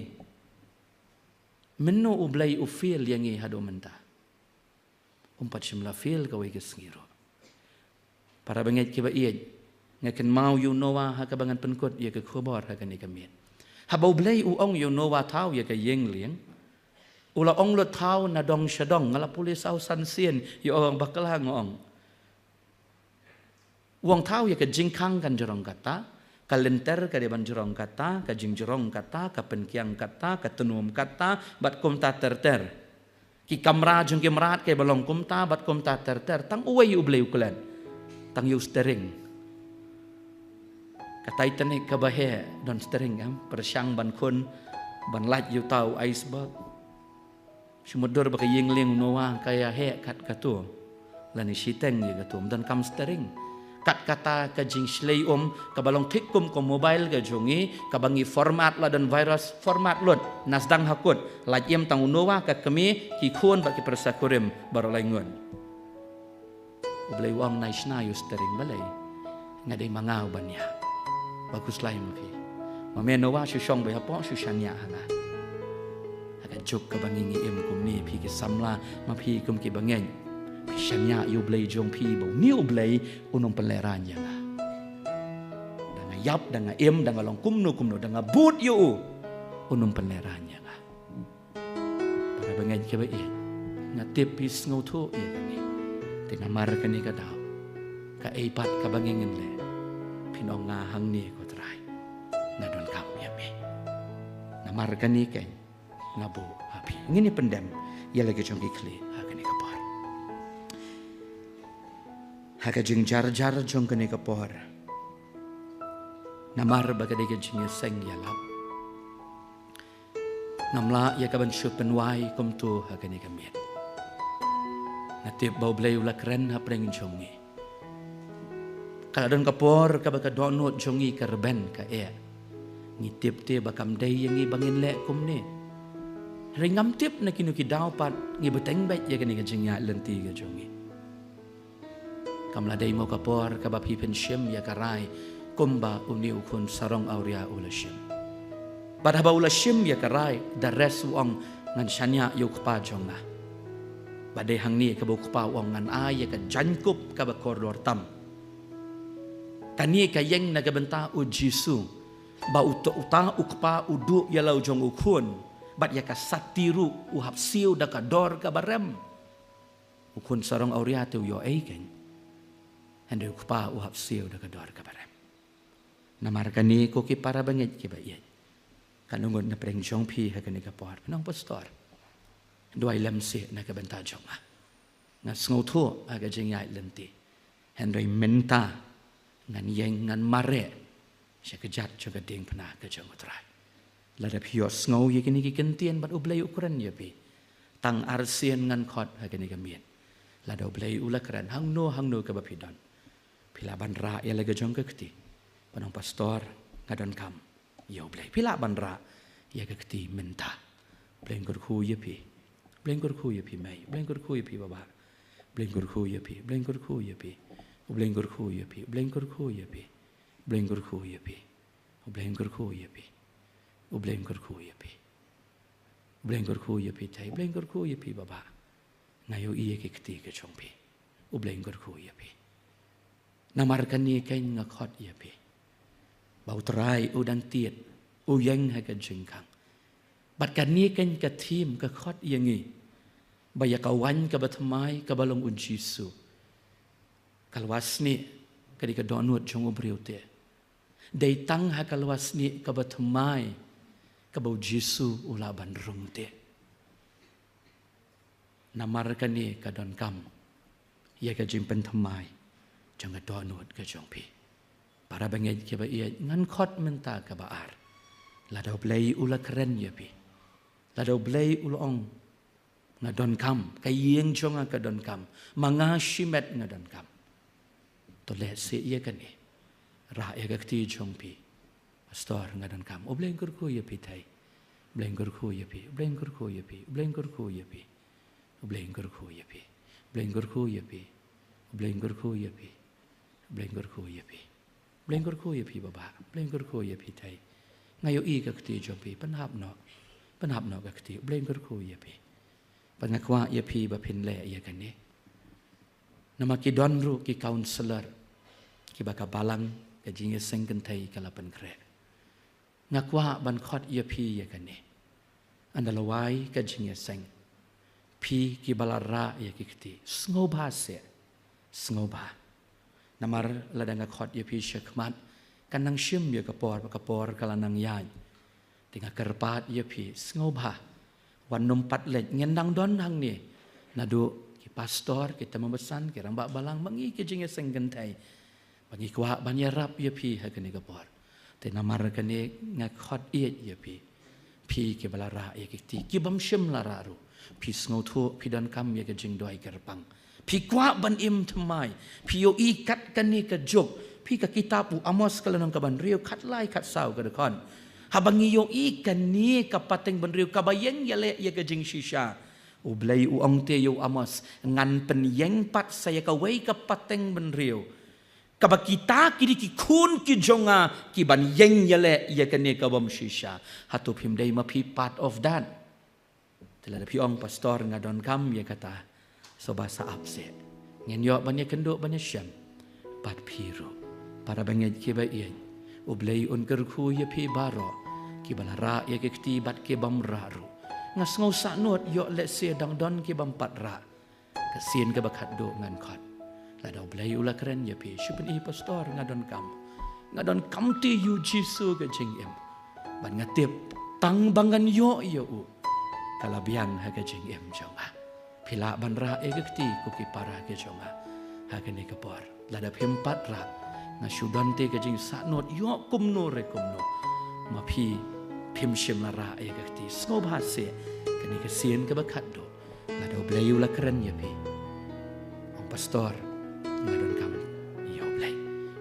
Mynno U Blei u fail ïa ngi haduh mynta? Um pat shym la fail kawei ka sngi ruh. Para bangeit kiba ïeit, nga kynmaw ïa u Noah ha kaba ngan pynkut ïa ka khubor ha kane ka miet. Haba U Blei u ong ïa u Noah thaw ïa ka ïing lieng, u la ong lut thaw na dong sha dong, nga la pule saw san sien, ïa ong bakla nga ong. U ong thaw ïa ka jingkhang kan jrong kata, ka lynter ka dei ban jrong kata, ka jingjrong kata, ka pynkiang kata, ka tnum kata, bad kumta ter ter. Ki kamra jong ki mrad kiba long kumta bad kumta ter ter. Tang uwei U Blei u klet. Tang ïa u steering. Ka Titanic kaba heh don steering, em, pyrshang ban khun, ban lait ïa uta u iceberg. Shu mutdur ba ka ïing lieng u Noah ka ïa heh kat katu. Lane shiteng ïa katu, ym donkam steering. Kat kata ka jingshlei um kaba long thik kum ka mobile ka jong ngi, kaba ngi format la don virus, format lut, na sdang ha kut, lait im tang u Noah, ka kmie, ki khun bad ki pyrsa kurim baroh lai ngut. U Blei u ong nai shna ïa u steering, balei? Nga dei ma nga uban ïa. Ba khuslai ma phi. Ma me Noah shu shong beit hapoh, shu shaniah ha nga. Ha ka juk kaba ngi ngi im kumne, phi ki samla, ma phi kum ki bangeit, phi shaniah ïa U Blei jong phi ba une U Blei un ym pynlehrain ïa nga. Da nga ïap, da nga im, da nga long kumno kumno, da nga bud ïa u, un ym pynlehrain ïa nga. Para bangeit kiba ïeit, nga tip phi sngewthuh ïa kane. Te namar kane ka daw, kaei pat kaba ngi ngin leh, phin ong nga hangne ko Trai, nga donkam ïa me. Namar kane keiñ nga buh ha phi. Ngin ïa pyndem ïa la ki jong ki khlieh ha kane ka por. Ha ka jingjar jar jong kane ka por, namar ba ka dei ka jingïaseng ïalap, ngam lah ïa ka ban shu pynwai kumto ha kane ka miet. Nga tip ba U Blei u la kren hapdeng jong ngi. Ka la don ka por kaba ka dohnud jong ngi ka rben ka eh. Ngi tip te ba kam dei ïa ngi ba ngin leh kumne. Hynrei ngam tip na kino ki daw pat ngi bteng beit ïa kane ka jingïaid lynti ka jong ngi. Kam la dei mo ka por kaba phi pynshim ïa ka rai kumba une u khun sarong awria u la shim? Bad haba u la shim ïa ka rai, the rest u ong, ngan shaniah ïa u kpa jong nga. Bad dei hangne kaba u kpa u ong, ngan ai ïa ka jaiñkup kaba kordor tam. Kane ka ïeng na ka bynta U Jisu, ba uta, uta u kpa u duh ïa la u jong u khun, bad ïa ka sati ruh u hap siew da ka dor kaba rem. U khun sarong awria te u ïoh ei keiñ, hynrei u kpa u hap siew da ka dor kaba rem. Namar kane ko ki para bangeit kiba ïeit, kan ong ngut na pdeng jong phi ha kane ka por, phin ong, Pastor, duwai lem seh na ka bynta jong nga. Nga sngewthuh ha ka jingïaid lynti. Hynrei mynta ngan ïeng, ngan mareh sha ka jait jong ka diengphna ka jong U Trai. Lada phi ïohsngew ïa kine ki kyntien bad U Blei u kren ïa phi, tang arsien ngan khot ha kane ka miet. Lada U Blei u la kren, hangno hangno kaba phi don, Phi lah ban rah ïa la ka jong ka kti. Ban ong, Pastor, nga donkam ïa U Blei. Phi lah ban rah ïa ka kti mynta. U Blei un kyrkhu ïa phi. U Blei un kyrkhu ïa phi, mei. U Blei un kyrkhu ïa phi, baba. U Blei un kyrkhu ïa phi. U Blei un kyrkhu ïa phi. U Blei un kyrkhu ïa phi. U Blei un kyrkhu ïa phi. U Blei un kyrkhu ïa phi. U Blei un kyrkhu ïa phi. U Blei un kyrkhu ïa phi. U Blei un kyrkhu ïa phi, tei. U Blei un kyrkhu ïa phi, baba. Nga ïohi ïa ki kti ki jong phi. U Blei un kyrkhu ïa phi. Namar kane keiñ nga khot ïa phi. Ba U Trai u dang tied, u ïeng ha ka jingkhang. Bad kane keiñ ka theme ka khot ïa ngi. Ba ïa ka waiñ kaba thymmai kaba long U Jisu. Ka lwasnieh ka dei ka dohnud jong u briew te. Dei tang ha ka lwasnieh kaba thymmai kaba U Jisu u lah ban rung te. Namar kane ka donkam ïa ka jingpynthymmai jong ka dohnud ka jong phi. Para bangeit kiba ïeit, ngan khot mynta kaba ar. Lada U Blei u la kren ïa phi, lada U Blei u la ong, nga donkam, ka ïing jong nga ka donkam, ma nga shimet nga donkam. To leh seh ïa kane. Rah ïa ka kti jong phi. Pastor, nga donkam. U Blei un kyrkhu ïa phi, tei. U Blei un kyrkhu ïa phi. U Blei un kyrkhu ïa phi. U Blei un kyrkhu ïa phi. U Blei un kyrkhu ïa phi. U Blei un kyrkhu ïa phi. U Blei un kyrkhu ïa phi. U Blei un kyrkhu ïa phi. U Blei un kyrkhu ïa phi, baba. U Blei un kyrkhu ïa phi, tei. Nga ïohi ka kti jong phi. Pynhap noh. Pynhap noh ka kti. U Blei un kyrkhu ïa phi. Bad nga kwah ïa phi ba phin leh ïa kane. Namar ki don ruh ki counselor kiba ka balang ka jingïaseng kynthei ka la pynkhreh. Nga kwah ban khot ïa phi ïa kane. Ynda la wai ka jingïaseng, phi kiba la rah ïa ki kti, sngewbha seh. Sngewbha. Namar lada nga khot ïa phi shakhmat, kan nang shim ïa ka por, ka por ka la nang ïaid. Te nga kyrpad ïa phi, sngewbha. Wat nym pat leit, ngin nang don hangne. Naduh ki pastor, ki tymmen basan, ki rangbah balang, ma ngi ki jingïaseng kynthei. Ba ngi kwah ban ïarap ïa phi ha kane ka por. Te namar kane nga khot ïeit ïa phi. Phi kiba la rah ïa ki kti, kibym shym la rah ruh. Phi sngewthuh, phi donkam ïa ka jingduwai kyrpang. Phi kwah ban im thymmai. Phi ïohi kat kane ka juk. Phi, ka kitab u Amos ka lynnong kaba hynriew, khatlai khatsaw ka dkhot. Haba ngi ïohi kane ka pateng bynriew kaba ïeng ïaleh ïa ka jingshisha, U Blei u ong te ïa u Amos, ngan pynïeng pat sa ïa kawei ka pateng bynriew. Kaba kita ki dei ki khun ki jong nga kiban ïeng ïaleh ïa kane kabym shisha. Hato phim dei ma phi part of that? Te lada phi ong, Pastor, nga donkam ïa kata, sngewbha sa ap seh. Ngin ïoh ban ïakynduh ban ïashem bad phi ruh. Para bangeit kiba ïeit, U Blei un kyrkhu ïa phi baroh, kiba la rah ïa ki kti bad kibym rah ruh. Nga sngew sahnud ïoh lehse dang don kibym pat rah. Ka sien kaba khatduh ngan khot. Lada U Blei u la kren ïa phi, shu pyni, Pastor, nga donkam. Nga donkam te ïa U Jisu ka jingim. Bad nga tip, tang ba ngan ïoh ïa u, ka la biang ha ka jingim jong nga. Phi lah ban rah ïa ka kti, ko ki para ki jong nga, ha kane ka por. Lada phim pat rah, nga shu don te ka jingsahnud, ïoh kumno re kumno. Ma phi, phim shym la rah ïa ka kti, sngewbha seh, kane ka sien kaba khatduh. Lada U Blei u la kren ïa phi, ong, Pastor, nga donkam ïa U Blei.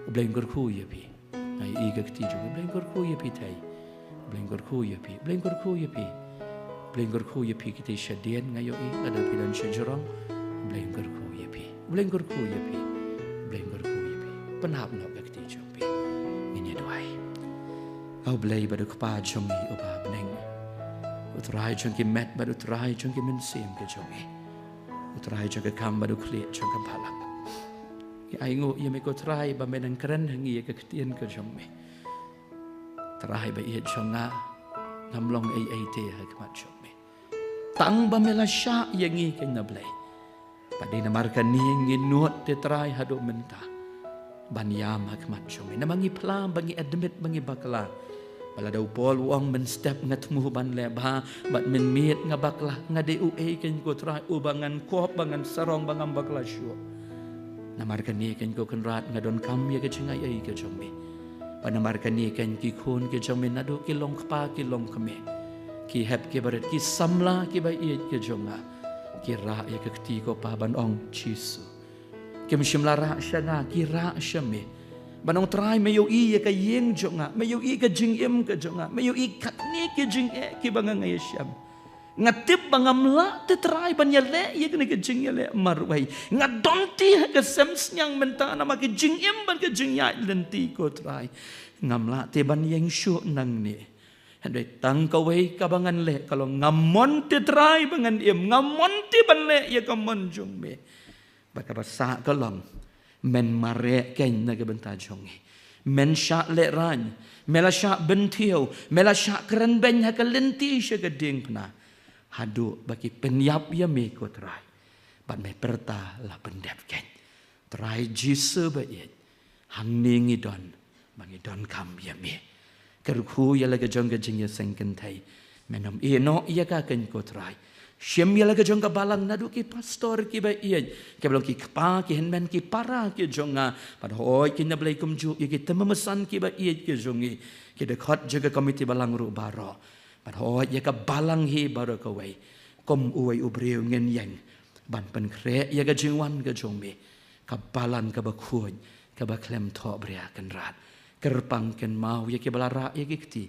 U Blei un kyrkhu ïa phi. Nga ïohi ka kti jong U Blei, un kyrkhu ïa phi, tei. U Blei un kyrkhu ïa phi. U Blei un kyrkhu ïa phi. U Blei un kyrkhu ïa phi, kitei shadien nga ïohi, lada phi don shajrong. U Blei un kyrkhu ïa phi. U Blei un kyrkhu ïa phi. U Blei un kyrkhu ïa phi. Pynhap noh ka kti jong phi. Ngin ïa duwai. A U Blei bad U Kpa jong ngi uba ha bneng, U Trai jong ki met bad U Trai jong ki mynsiem ki jong ngi, U Trai jong ka kam bad U Khlieh jong ka balang. Ngi ainguh ïa me ko Trai ba me nang kren ha ngi ïa ka ktien ka jong me. Trai ba ïeit jong nga, ngam long ei ei te ha khmat jong me. Tang ba me la shah ïa ngi, keiñ na Blei. Bad dei namar kane ngi nud te Trai haduh mynta ban ïam ha khmat jong me. Namar ngi phla, ba ngi admit, ba ngi bakla. Ba lada u Paul u ong mynstep nga thmu ban leh bha, bad mynmiet nga bakla, nga dei uei keiñ ko Trai, uba ngan khop, ba ngan sarong, ba ngam bakla shuh. Namar kane keiñ ko Kynrad nga donkam ïa ka jingai ei ka jong me. Bad namar kane keiñ ki khun ki jong me naduh ki long kpa ki long kmie, ki hep ki barit, ki samla kiba ïeit ki jong nga, ki rah ïa ka kti ko Pa ban ong, Jisu, Kim shym la rah sha nga, ki rah sha me. Ban ong Trai, me ïohi ïa ka ïing jong nga, me ïohi ka jingim ka jong nga, me ïohi katne ki jingeh kiba nga ïashem. Nga tip ba ngam lah te Trai ban ïaleh ïa kane ka jingïaleh marwei. Nga don te ha ka sem sniang mynta namar ka jingim bad ka jingïaid lynti ko Trai. Ngam lah te ban ïeng shuh nangne. Hynrei tang kawei kaba ngan leh ka long, ngam mon te Trai ba ngan im, ngam mon te ban leh ïa ka mon jong me. Bad kaba sah ka long, men mareh keiñ na ka bynta jong ngi. Men shah lehraiñ, me la shah bynthiew, me la shah kren beiñ ha ka lynti sha ka diengphna. Haduh ba ki pynïap ïa me ko Trai. Bad me pyrta la pyndep keiñ. Trai Jisu ba ïeit, hangne ngi don, ba ngi donkam ïa me. Kyrkhu ïa la ka jong ka jingïaseng kynthei. Men ym ïeh noh ïa ka keiñ ko Trai. Shim ïa la ka jong ka balang naduh ki pastor kiba ïeit, kiba long ki kpa, ki hynmen, ki para ki jong nga. Bad hooid keiñ na Blei kumjuh ïa ki tymmen basan kiba ïeit ki jong ngi, ki dkhot jong ka komiti balang ruh baroh. Bad hooid ïa ka balang hi baroh kawei. Kum uwei u briew ngin ïeng ban pynkhreh ïa ka jingwan ka jong me. Ka balang kaba khuid, kaba khlem thohbria Kynrad. Kyrpang kynmaw ïa kiba la rah ïa ki kti,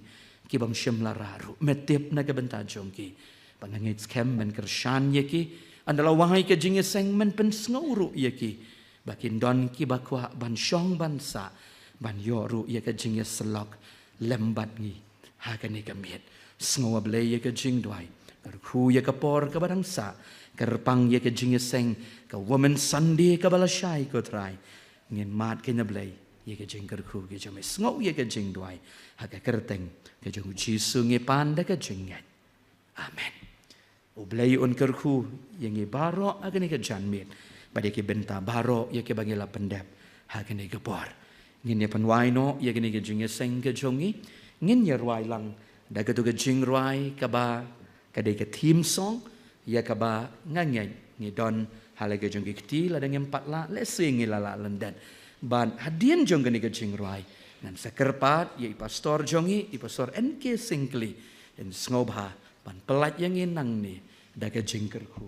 kibym shym la rah ruh, me tip na ka bynta jong ki. Ba nga ngeit skhem men kyrshan ïa ki. Ynda la wai ka jingïaseng men pynsngew ruh ïa ki. Ba kin don kiba kwah ban shong ban sah, ban ïoh ruh ïa ka jingïasyllok lem bad ngi ha kane ka miet. Sngew, A Blei, ïa ka jingduwai. Kyrkhu ïa ka por kaba dang sah. Kyrpang ïa ka jingïaseng, ka Women's Sunday kaba lashai ko Trai. Ngin mad keiñ, A Blei, ïa ka jingkyrkhu ka jong me. Sngew ïa ka jingduwai. Ha ka kyrteng ka jong u Jisu ngi pan da ka jingngeit. Amen. U Blei un kyrkhu ïa ngi baroh ha kane ka janmiet. Bad ïa ki bynta baroh ïa kiba ngi la pyndep ha kane ka por. Ngin ïa pynwai noh ïa kane ka jingïaseng ka jong ngi. Ngin ïa rwai lang da katu ka jingrwai kaba ka dei ka theme song, ïa kaba nga ngeit ngi don ha la ka jong ki kti, lada ngim pat lah, lehse ngi la lah lyndet. Bad hadien jong kane ka jingrwai, ngan sa kyrpad ïa i pastor jong ngi, i Pastor N K Syngkli, yn sngewbha ban pyllait ïa ngi nangne da ka jingkyrkhu